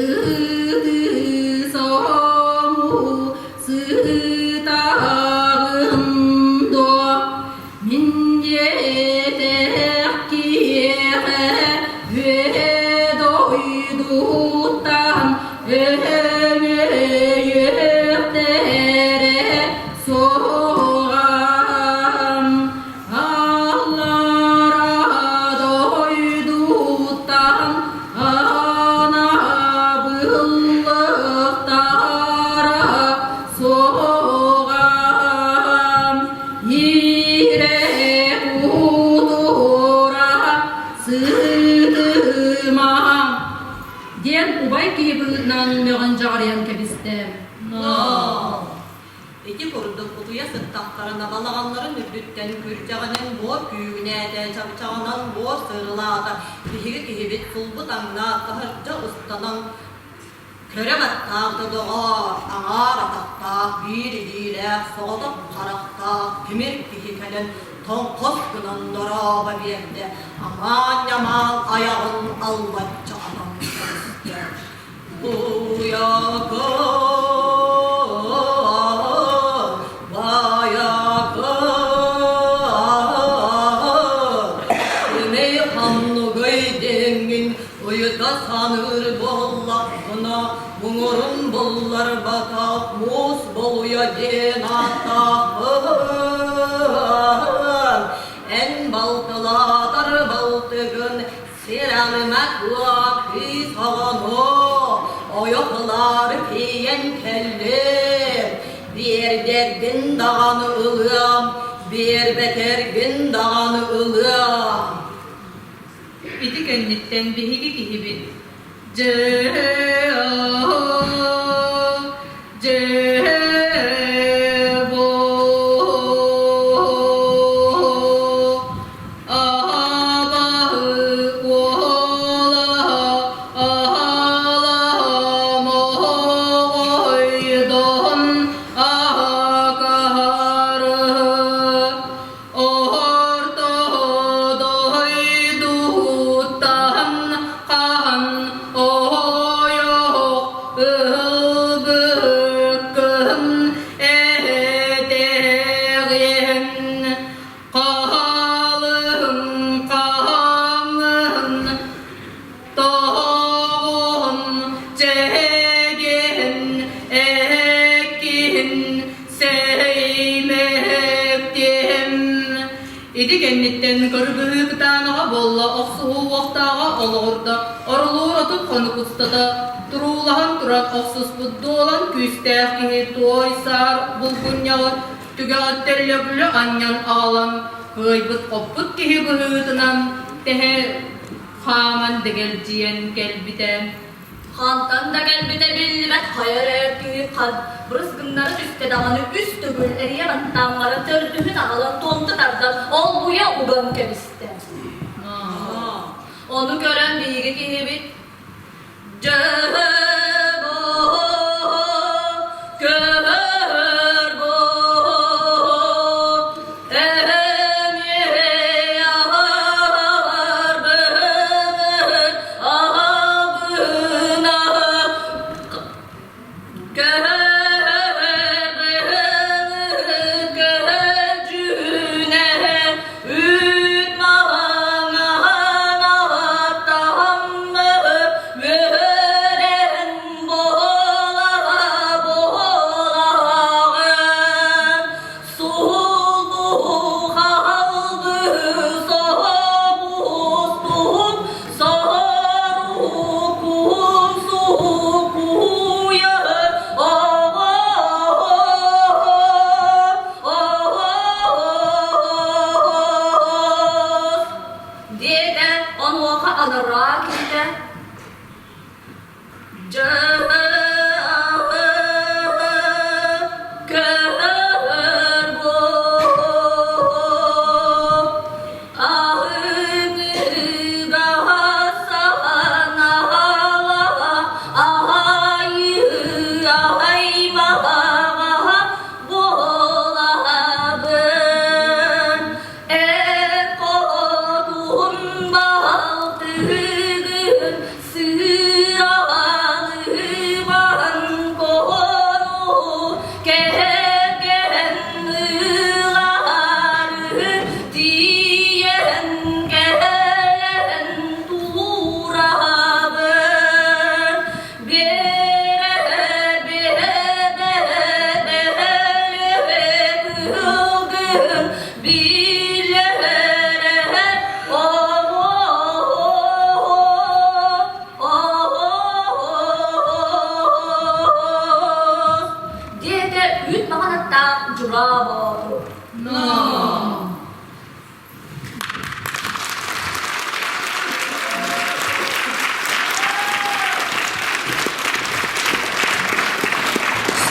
ытыы соҥуу сытаҕын дуо? Мин диэтэх киһиэхэ үөһэ дойдуттан өҥөйүөхтэрэ суоҕа. Аллара дойдуттан анабыллыктара суоҕа. Иирэ-кутура сытыма диэн убай киһи быһыытынан мөҕөн дьаҕарыйан кэбистэ. Но ити курдук утуйа сыттахтарына балаҕаннарын үрдүттэн күрдьэҕинэн буор күүгүнээтэ, чапчаҕынан буор сырылаата, биһиги киһибит сулбу таҥнаат таһырдьа устанан Көрө баттаах да доҕоор, аҥаар атахтаах, биир илиилээх, соҕотох харахтаах тимир киһи кэлэн тоҥхос гынан дорообо биэрдэ, амаан-ньамаан айаҕын аллачча атан кэбистэ. Буйака, байака, Эмэй ханныгый диэн. булларбатах муус болуйа диэн ааттаахпын. Эн балтылаатар балтыгын сир алыма куо кыыс оҕону ойох ылаары тиийэн кэллим. Биэрдэргин даҕаны ылыам, биэрбэтэргин даҕаны ылыам. Ити кэнниттэн биһиги киһибит дьэ дьэ Орто дойдуттан хаһан ойох ылбыккын этэҕин хаалыҥ хаҥын тоҕун чэгин эккин сэймэктиэм Ити кэнниттэн кыргыһыы кытаанаҕа буолла, охсуһуу уохтааҕа олоҕурда, орулуур отут хонук устата туруулаһан туран охсуспут дуолан күүстээх киһи туой саар булгунньаҕы түгэҕиттэн лөглө анньан аҕалан, кыайбыт-хоппут киһи быһыытынан тэһэ хааман дэгэлдьийэн кэлбитэ. Хантан да кэлбитэ биллибэт хайа эрэ киһи хат бырыс гыннара түстэ даҕаны үс төгүл эрийэ баттаан баран төрдүһүн аҕалан туомту тардан олгуйа уган кэбистэ. Ону көрөн биһиги киһибит дьэ көр бу Диэтэ онуоха анараа киһитэ Эн Сыыралыыбан кону кэргэн ылаары тиийэн кэлэн туурабын биэрэ биэрэ кыылгын билэрэ диэтэ үүт маҥан аттаах Дьураа Боотур.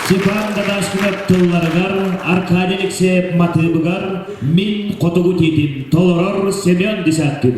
Степан Дадаскинов тылларыгар, Аркадий Алексеев матыыбыгар Мин хотугу тиитим толорор Семен Десяткин.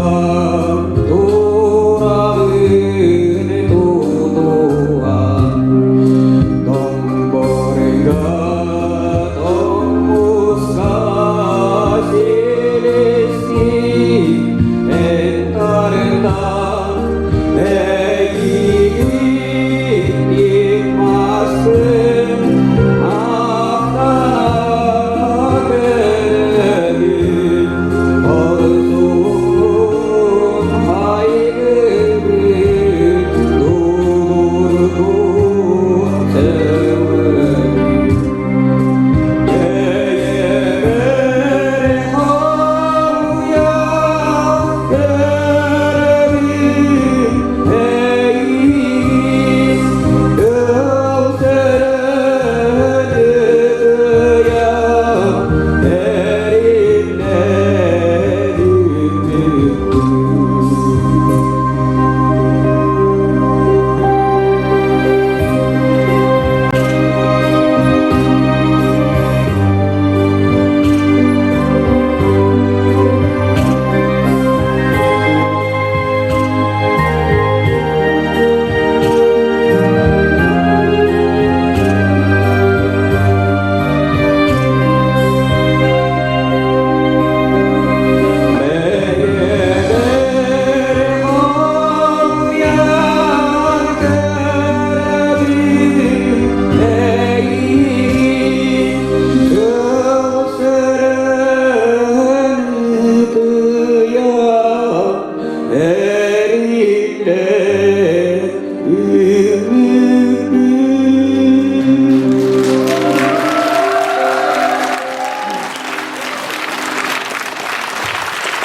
Тураҕын тутуһан Тоҥборго тоҥмуска силистии эн тардан эйигин масын ахта көрөбүн Ордугун хайгыбыт тулургун сөҕөбүн Бэйэбэр хоруйа көрөбүн эйигин Өлтөрөн ытыйан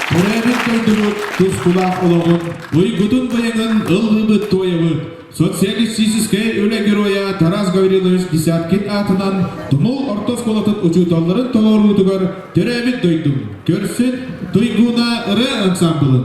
Төрөөбүт дойдубут тускулаах олоҕун, уйгутун-быйаҥын ыллыыбыт-туойабыт. Социалистическай үлэ геройа Тарас Гаврилович Десяткин аатынан Тумул орто оскуолатын учууталларын толоруутугар төрөөбүт дойдум көрсүн Туйгуна ырыа ансамблын.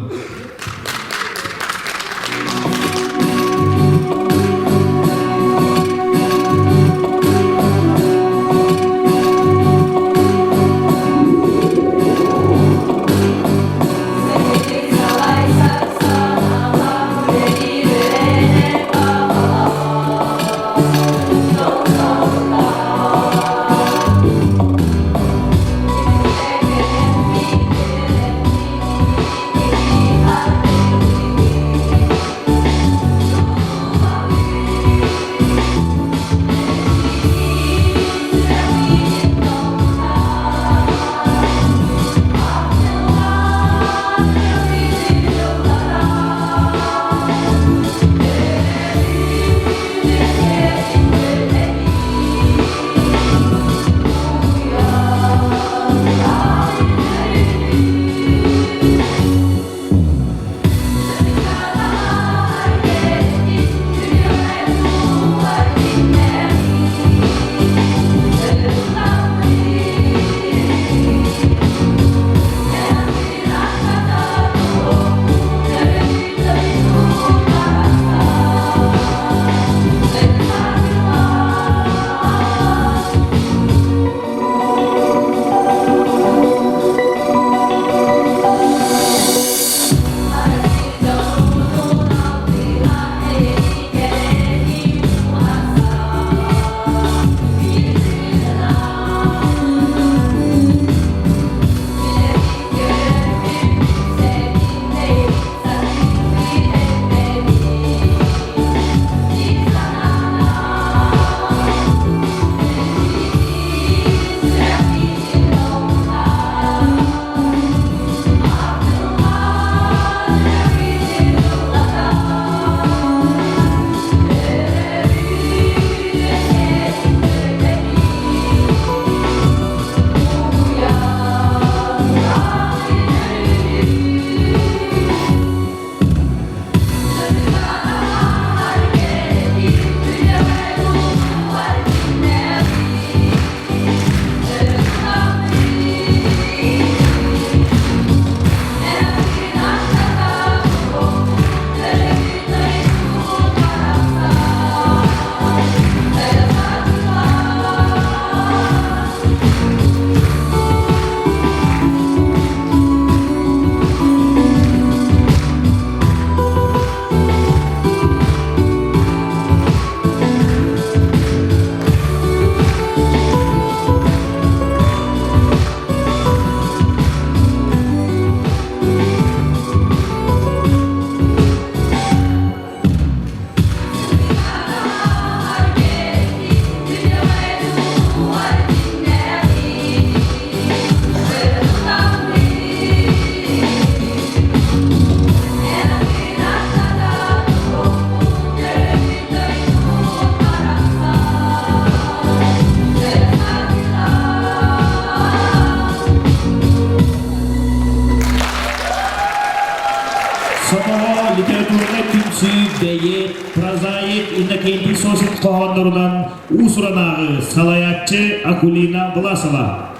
Сомоҕо литературнай түмсүү бэйиэт, прозаик Иннокентий Сосин хоһооннорунан уус-уранааҕы салайааччы Акулина Власова.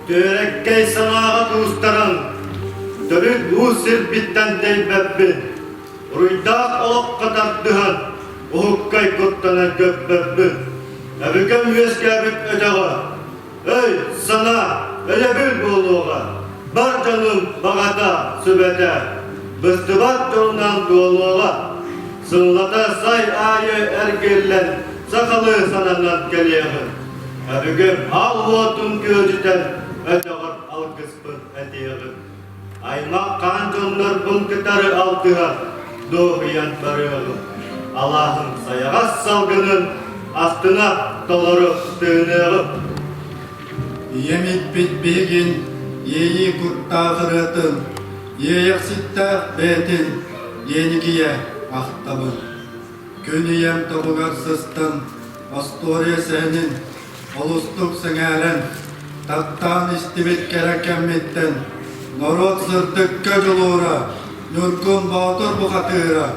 Түөрэккэй санааҕа куустаран, төрүт уус сирбиттэн тэйбэппин, уруйдаах олоххо тардыһан, уһуккай куттанан көппөппүн. Өбүгэм үөскээбит өтөҕө, өй, санаа, өйөбүл буолуоҕа, бар дьонум баҕата, сүбэтэ, быстыбат дьолунан туолуоҕа. Сыллата сай аайы эргиллэн, сахалыы сананан кэлиэҕим. Өбүгэм аал уотун күөдьүтэн, өтөҕөр алгыспын этиэҕим. Аймах хаан дьоннорбун кытары алтыһан, дуоһуйан барыаҕым. Алааһым сайаҕас салгынын астына толору тыыныаҕым. Ийэм иппит биһигин иэйии куттаах ырыатын, иэйэхситтээх бэйэтин иэнигийэ ахтабын. Күн ийэм тобугар сыстан, остуоруйа сэһэнин олустук сэҥээрэн, таптаан истибит кэрэ кэммиттэн норуот сырдыкка дьулуура, Ньургун Боотур бухатыыра,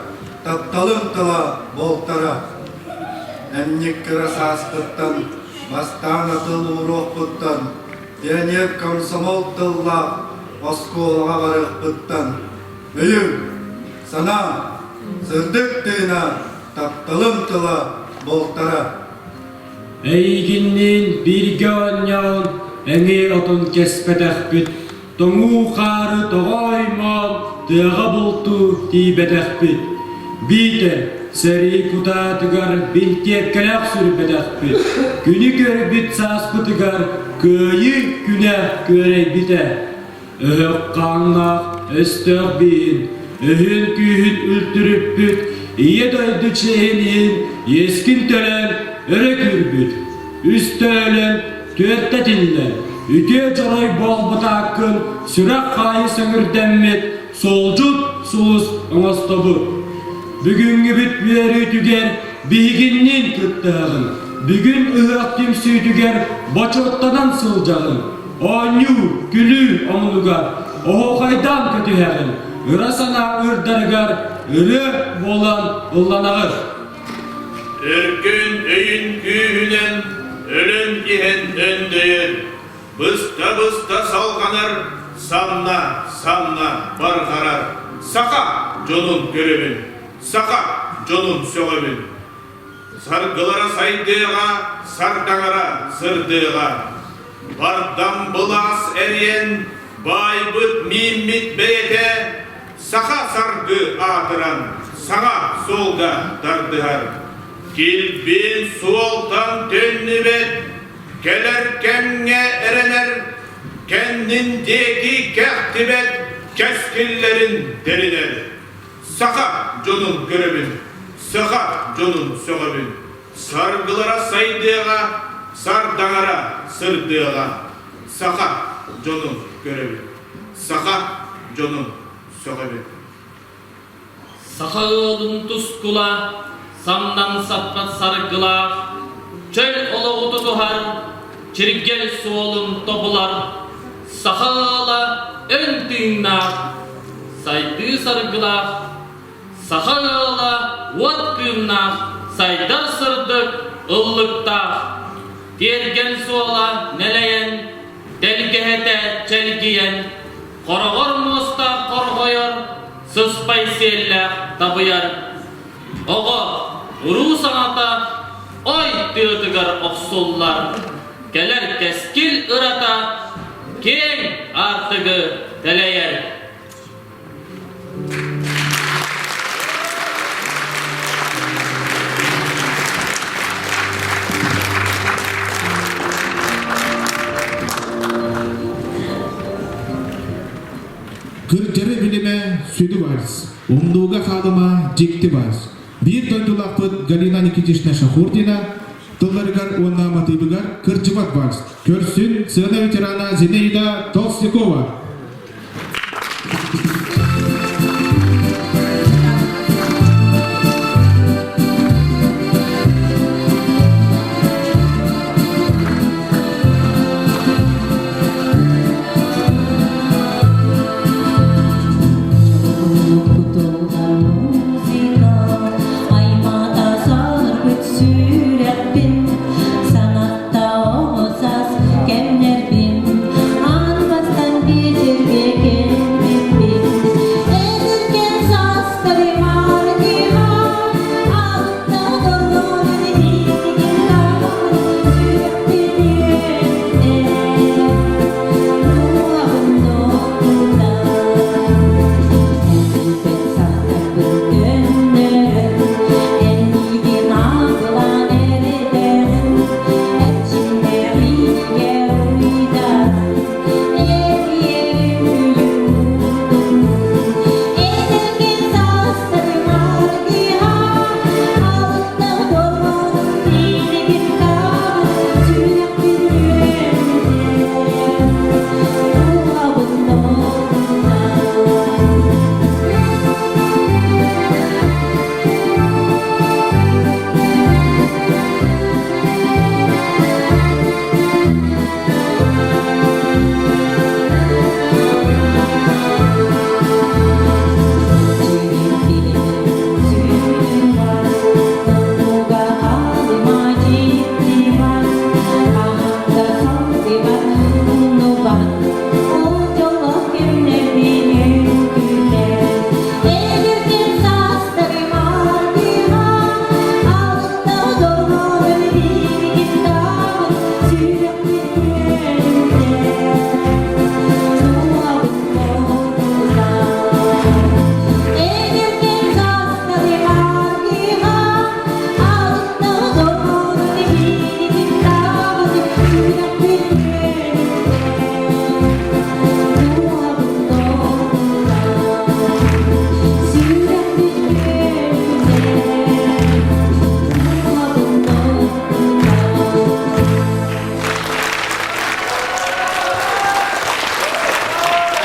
тапталым тыла буолтара. Эмньик кыра сааспыттан, бастаан атыл ууруохпуттан, пионер комсомол тыллаах оскуолаҕа барыахпыттан өйүм, санаам, сырдык тыына, тапталым тыла буолтара. Эйигинниин бииргэ оонньоон, эҥиэ отун кэспэтэхпит, тоҥуу хаары тоҕо оймоон, тыаҕа бултуу тиийбэтэхпит. Биитэр сэрии кутаатыгар бинтиэпкэлээх сүрбэтэхпит, күнү көрбүт сааспытыгар кыайыы күнэ күөрэйбитэ. Өһөх хааннаах өстөөх биин, өһүн күүһүн үлтүрүппүт, Ийэ дойду чиэһин иһин иэскин төлөөн өрө күүрбүт, үстэ өлөн, түөртэ тиллэн, үтүө дьоруой буолбутааккын сүрэх хаайы сөҥүрдэммит суолдьут сулус оҥостобут. Бүгүҥҥүбүт үөрүүтүгэр биһигинниин кыттыһаҕын, бүгүн ыһыах түмсүүтүгэр бочуоттанан сылдьаҕын. Оонньуу, күлүү омунугар оһуохайдаан көтүһэҕин, ыра санаа ыырдарыгар ырыа буолан ылланаҕын. Өркөн өйүн күүһүнэн өлөн иһэн өндөйөр, быста-быста салҕанар, самна-самна барҕарар саха дьонун көрөбүн, саха дьонун сөҕөбүн. Саргылара сайдыаҕа, сардаҥара сырдыаҕа. Бардам былаас эриэн, баайбыт мииммит бэйэтэ, саха саргы аатыран, саҥа суолга тардыһар. Килбиэн суолтан төннүбэт, кэлэр кэмҥэ эрэнэр, кэннин диэки кэхтибэт кэскиллэрин тэринэр. Саха дьонун көрөбүн, саха дьонун сөҕөбүн. Саргылара сайдыаҕа, сардаҥара сырдыаҕа. Саха дьонун көрөбүн, саха дьонун сөҕөбүн. Саха ыалын тускула, самнан саппат саргылаах, чөл олоҕу тутуһар, чиргэл суолун тобулар, саха ыала өн тыыннаах, сайдыы саргылаах, саха ыала уот кыымнаах, сайдар сырдык ыллыктаах, тиэргэн суола нэлэйэн, тэлгэһэтэ чэлгийэн, хороҕор муостаах хорҕойор, сыспай сиэллээх табыйар. Оҕо уруу саҥата ой тыатыгар охсуллар, кэлэр кэскил ырата киэҥ аартыгы тэлэйэр. Кырдьары билимэ сүдү вальс, умнууга хаалыма дьикти вальс. Биир дойдулаахпыт Галина Никитична Шахурдина. тылларыгар уонна матыыбыгар кырдьыбат вальс. Көрсүн сцена ветерана Зинаида Толстякова.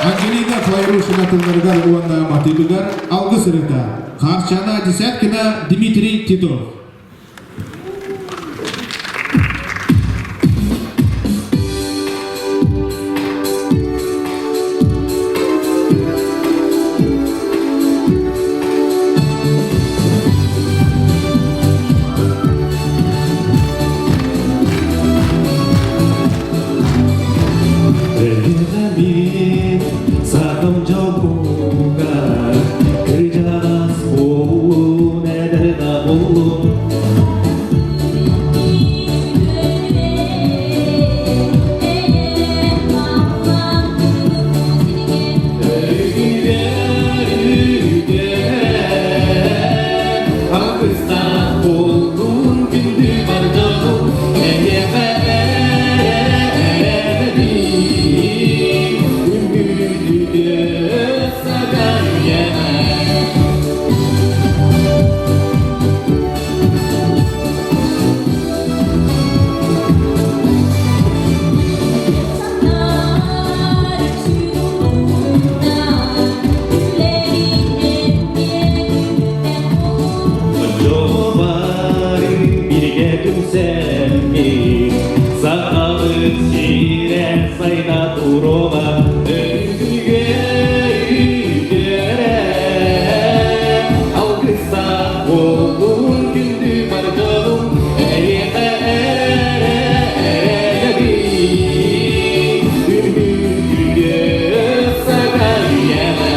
Ангелина Флайрушина тылларыгар уонна матыыбыгар алгыс ырыта Хаарчана Десяткина Дмитрий Титов. Өлүнэбин сатым дьолбуга кырдьаҕас буолун эдэр да буоллун Алгыстаах буоллун күндү бар дьонум эйиэхэ эрэбин үҥкүүтүтэ саҕар үйэҕэ. Оччоҕо бииргэ түмсэммит, Сахабыт сирэ сайда туруоҕа, Өрүһүгэ үтүөрэ. Алгыстаах буоллун күндү бар дьонум, Эйиэхэ эрэбит, Үһүгүгэ саҕа үйэҕэ.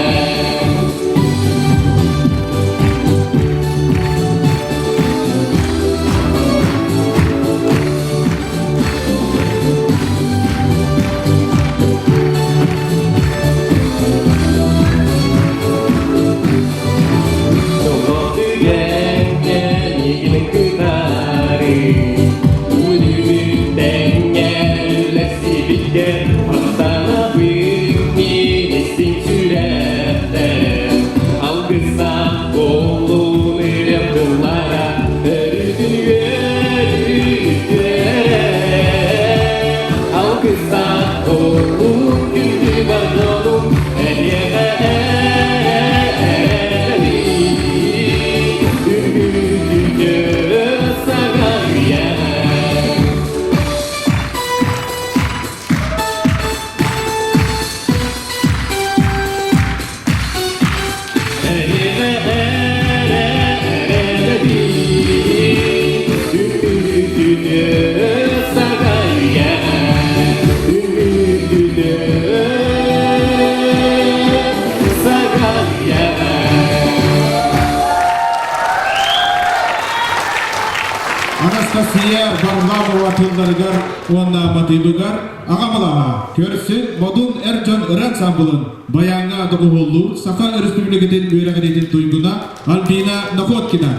тылларыгар уонна матыыбыгар аҕам алааһа, көрсүн модун эр дьон ырыа ансаамбылын баяҥҥа доҕуһуоллуур Саха Өрөспүүбүлүкэтин үөрэҕириитин туйгуна Альбина Находкина.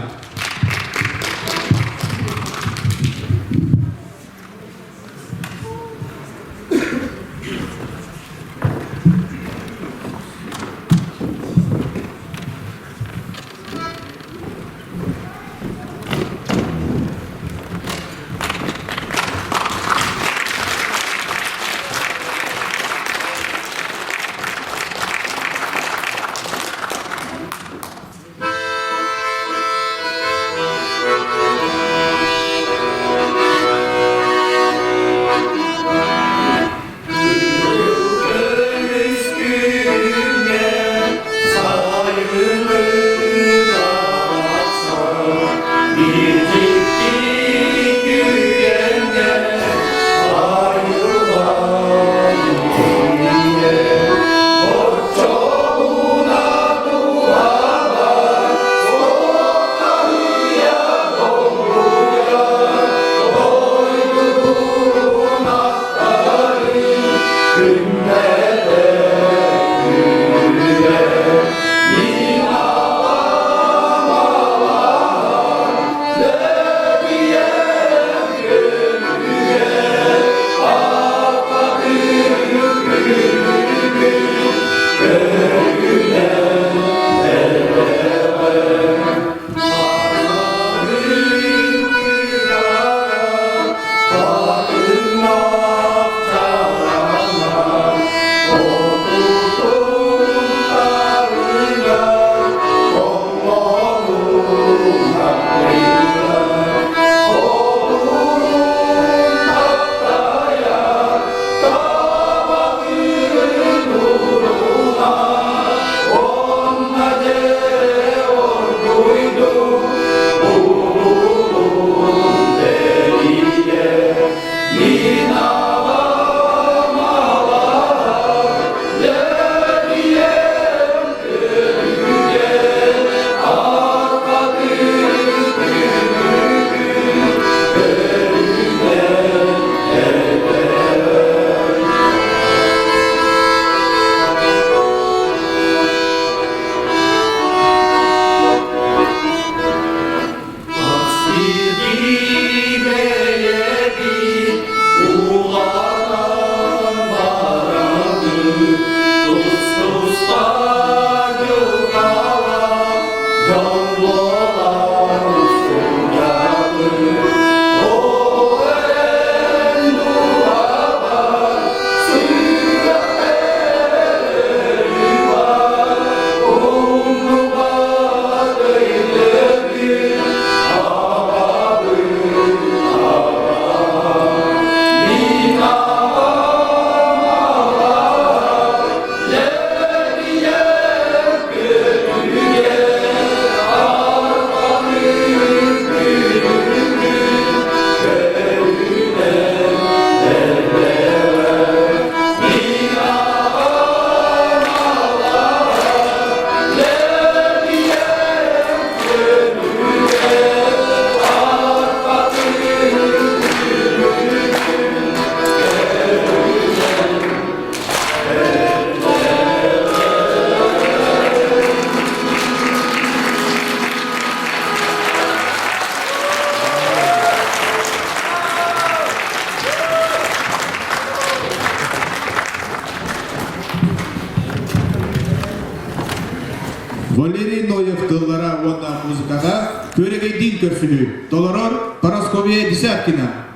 Валерий Ноев тыллара уонна музыката Күөрэгэйдиин көрсүһүү. Толорор Парасковья Десяткина.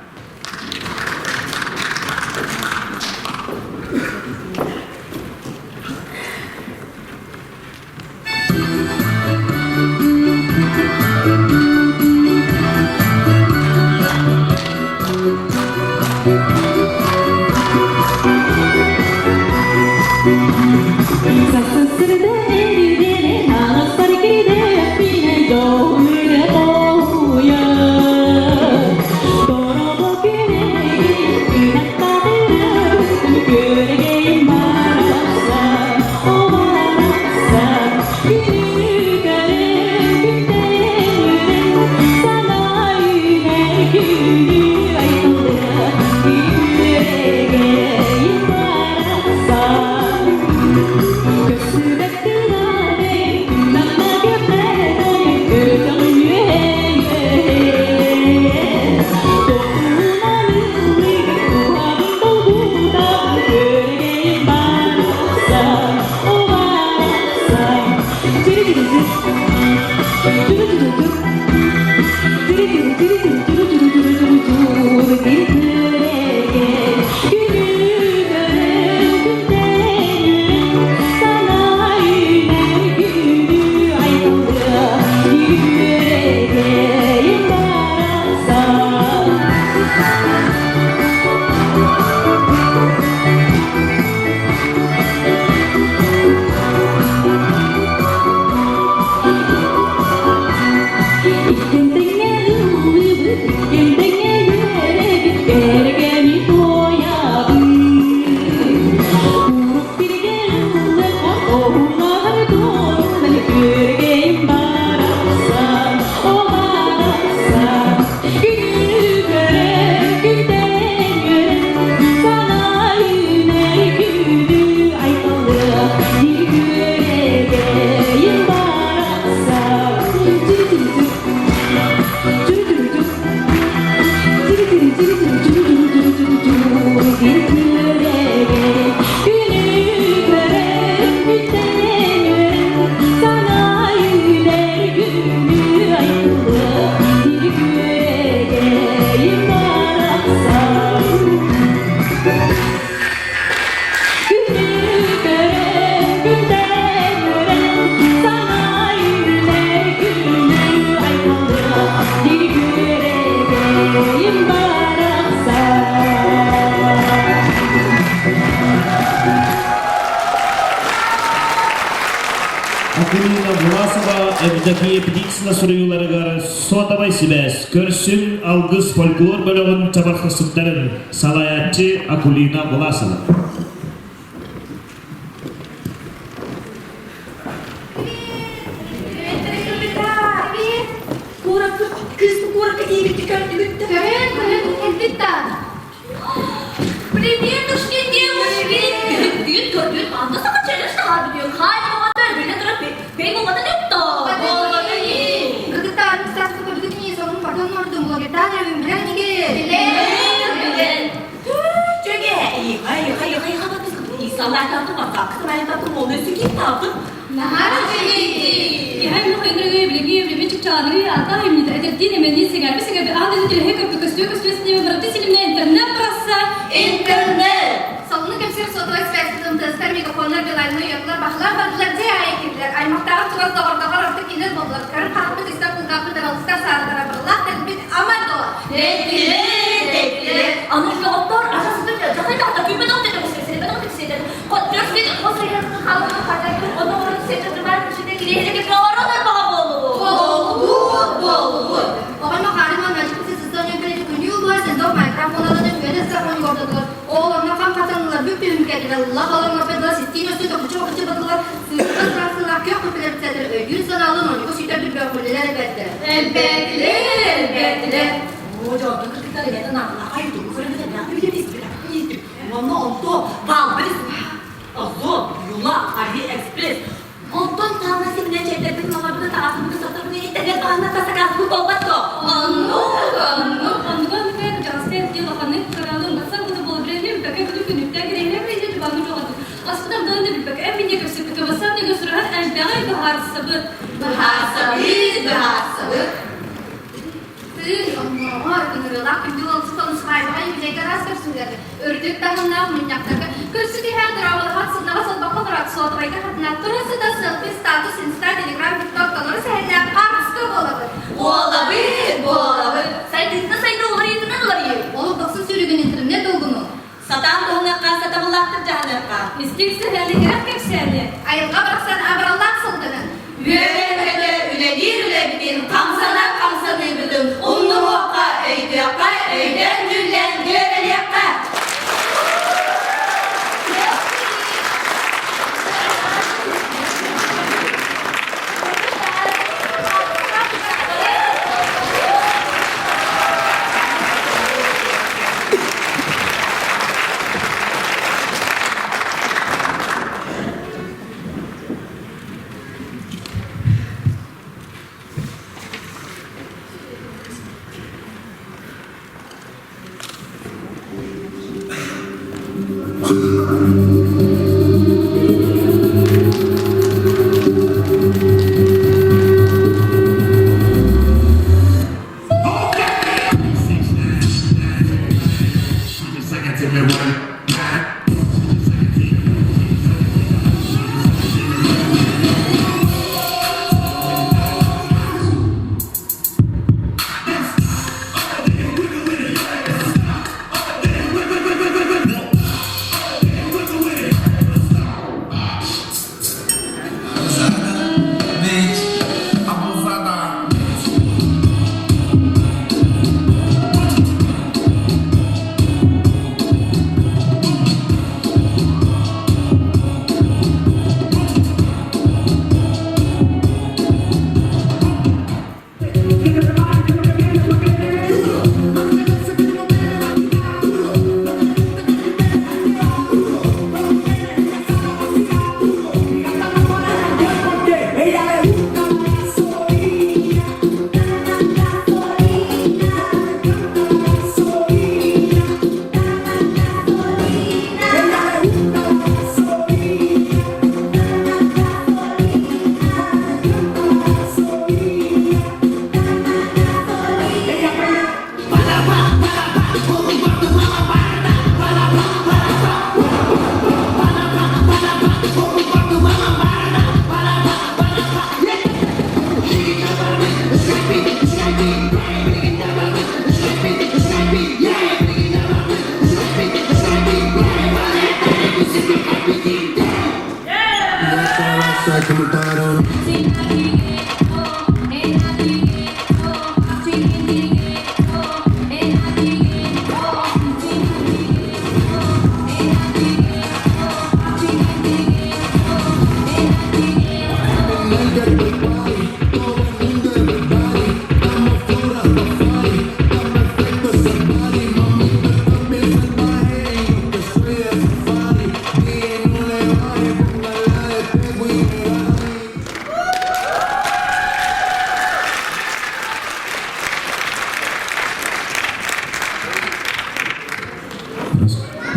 Акулина Власова, Евдокия Птицына суруйууларыгар сотовай сибээс, көрсүн Алгыс фольклор бөлөҕүн чабырҕасыттарын салайааччы Акулина Власова. Приветушки, девушки! Бүгүн көргүн анда саха челлендж таһаар biliyor. Кайболганда биле турап бей болбата депто. Болбата Кыргыттар састы көрдүк ни сонун бардон ордум блогердан өмүрен неге? Билен, билен. Чөге, хай хай хай хабатыс İnsanlar tatlı bak, kızım ben tatlı olmuyor, süki tatlı. Наһаа Киһи мөхөйнөргө билиги билими чыпчааныры ата имнита этертин эмени сигарби сигарби аан өзү телеһе көппү көстүө көстүө синеме барыты силимне интернет барасса Интернет! Салыны кэпсиир сотовай связь тыстар мегафоннар билайны уйатылар бахылар бардылар дьэ аайы киирдилэр аймахтааҕы чугас доҕордоҕор ордук кинилэр буоллулар көрөн хаалбыт истэр кулгаахпыт аралыстар саатара барыллаах тэлбит ама дуо Теттилер, теттилер. Аны жоғыттар, ажасыды, жақай тақта, күйме тоқ деді, сенбе тоқ деді, сенбе. Қот, төрт қос халқы қартайып, оны орын сен тұрмар, ішінде келе олар баға болу. Болубут, болубут. Оҕоно хаарын мажик сыстан өкөлөтү күнүү була сендор Майнкрафт оналаны үөдэ сахон гордодулар. Ол онно хам хатанылар бүк түһүмкэтилер лах олон орпедылар систин өстү токучу окучу батылар сыыска сырасылар көх көпелер битсәтер өйдүүр санаалын оньку сүйтэр бөхүлелер элбэттер. Элбэтилер, элбэтилер. О, жауапты кыргыттар эле нағына ай көрөмүдө нагы билебиз Онно онто Валберис, Озон, Юла, Алиэкспресс. Онтон таана симне четербин мамабыны таасымды сатырбыны интернет таана тасакасыбы болбатто. Оннук, оннук, оннук, оннук, жастен дилаханы каралын басан буду болбрени бәкә буду күнүктә грәйнә грәйнә жубаны жоғады. Аспыдан даны билбәк әмине көсөп көбасан неге сурахан әлбәгай бахарсыбы. Бахарсабы, бахарсабы. Тын, онноор, ыҥырыылаах күндү олсутон сыбаайбаҕа юбилейга араас көрсүүлэргэ, үрдүк таһымнаах мунньахтарга көрсө түһээн дорооболоһон сыннаҕа солбоххо олорон суотабайга хатына тура сыта селфи, статус, инста, телеграм, тикток толору сэһэннээх хаартыска буолабыт. Буолабыт, буолабыт. Сайдыытына сайды уларыйытынан уларыйы. Ол дохсун сүүрүгүн интернет долгуну. Сатаан туһунакка сатабыллаахтык жаһаныахха. Истиҥ сэһэни кэрэх кэпсээни. Айылҕа барахсан абыраллаах сылгынын. Үөрэ-көтө үлэлиир үлэбитин, хамсанар хамсаныыбытын, умнуһуохха, өйдүөххэ, өйдөөн дьүллээн дьүөрэлиэххэ.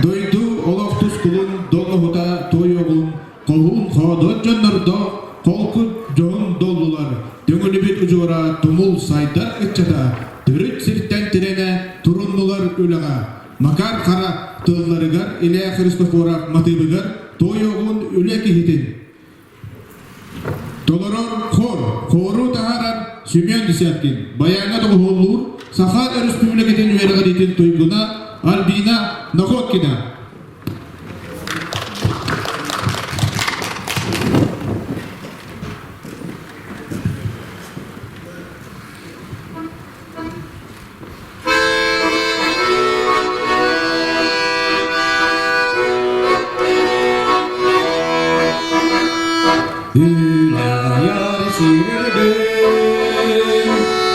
Дойду олох тускулун доллоһута туойуоҕун хоһуун хоодуот дьоннордоох холку дьоһун доллулар Төҥүлүбүт удьуора тумул сайдар ыччата төрүт сиртэн тирэнэ туруннулар үлэҕэ Макар Хара тылларыгар Илья Христофоров матыыбыгар туойуоҕун үлэ киһитин Толорор хор, хору таһаарар Семен Десяткин, баяҥҥа доҕуһуоллуур Саха Өрөспүүбүлүкэтин үөрэҕириитин туйгуна Альбина Находкина. Үлэйэр сирдин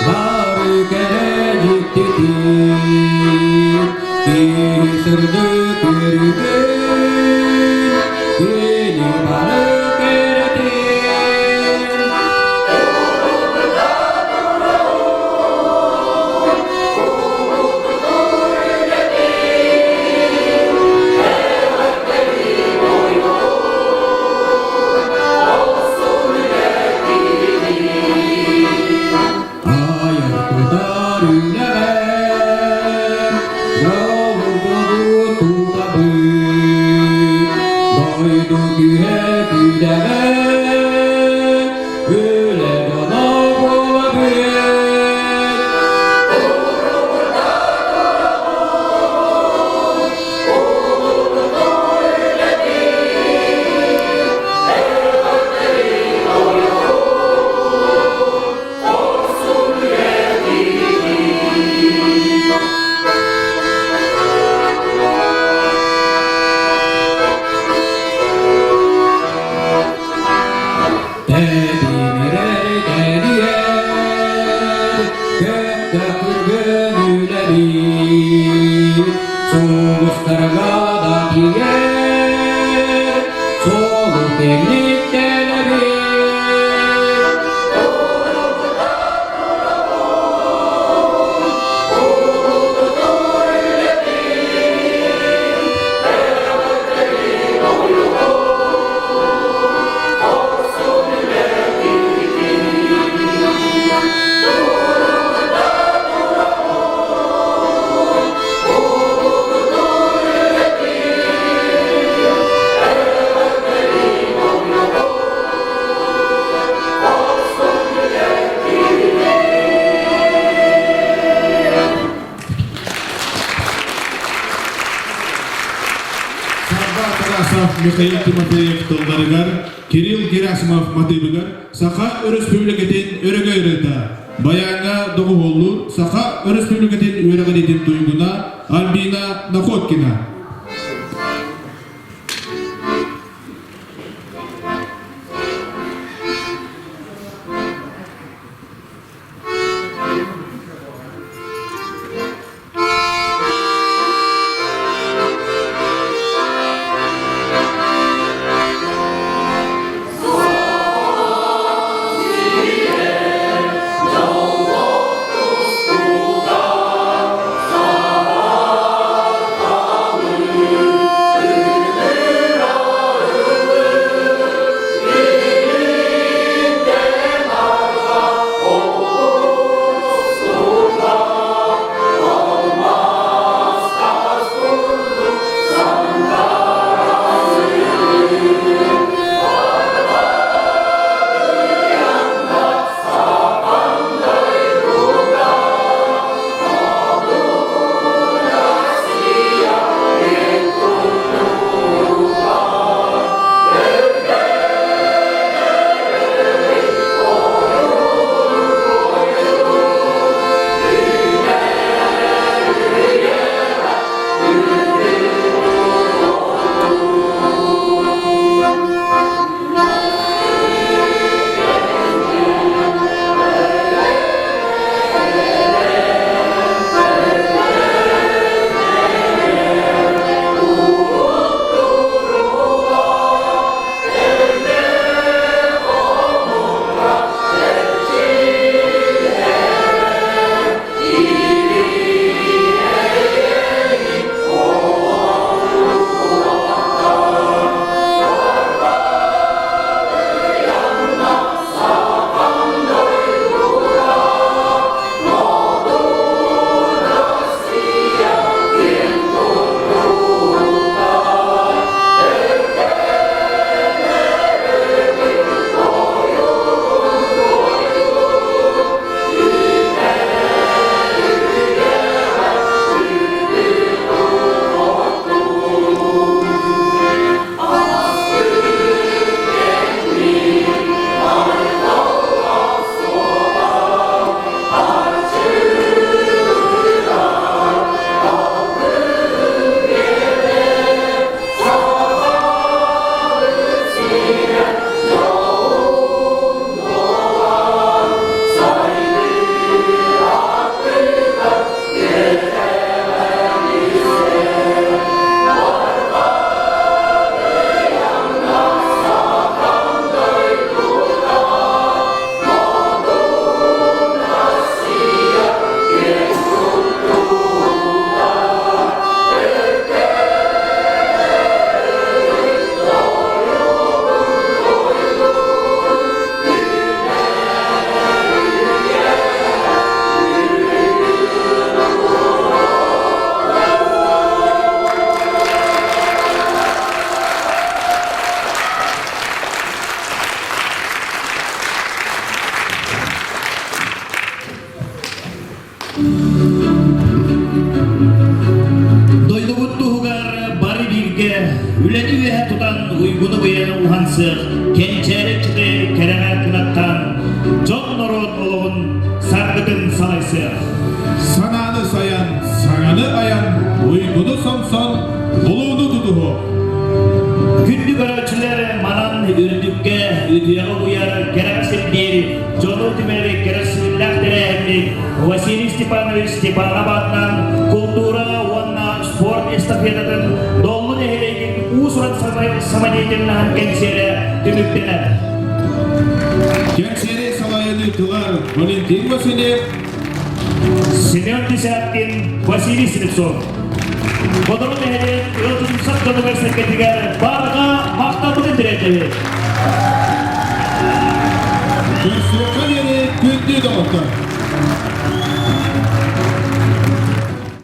бары кэрэ дьиктитин киһи сырдык үөрүүтүн кини бары кэрэтин Айар тутар үлэҕэр дьолу тутабыт дойду күүһэ күүдэҕэ үлэ дьоно буолабыт. Тэтимирэр тэлиэр, көхтөөх күргүөм үлэлиир, сулустарга да тиийэр, суолу киэҥник тэлэбит. Сарба Тарасов Михаил Тимофеев тылларыгар, Кирилл Герасимов матыыбыгар Саха Өрөспүүбүлүкэтин өрөгөй ырыата, баяҥҥа доҕуһуоллуур Саха Өрөспүүбүлүкэтин үөрэҕириитин туйгуна Альбина Находкина. тутан уйгуну быйаны уһансыах, кэнчээри ыччаты кэрэҕэ кынаттаан, дьон норуот олоҕун саргытын салайсыах. Санааны сайан, саҥаны айан, уйгуну сомсон, булууну тутуһуох. Күндү көрөөччүлэр манан үрдүккэ, үтүөҕэ уйар, кэрэҕэ сирдиир, дьону түмэр кэрэхсэбиллээх тэрээһинник Василий Степанович Степанов аатынан култуура уонна спорт эстафетатын Доллу нэһилиэгин уус-уран самодеятельноһын кэнсиэрэ түмүктэнэр. Кэнсиэри салайан ыытылар Валентин Васильев, Семен Десяткин, Василий Слепцов. Бодору нэһилиэк ыалдьытымсах дьонугар сэргэтигэр барҕа махталбытын тириэрдэбит. Көрсүөххэ диэри күндү доҕоттор!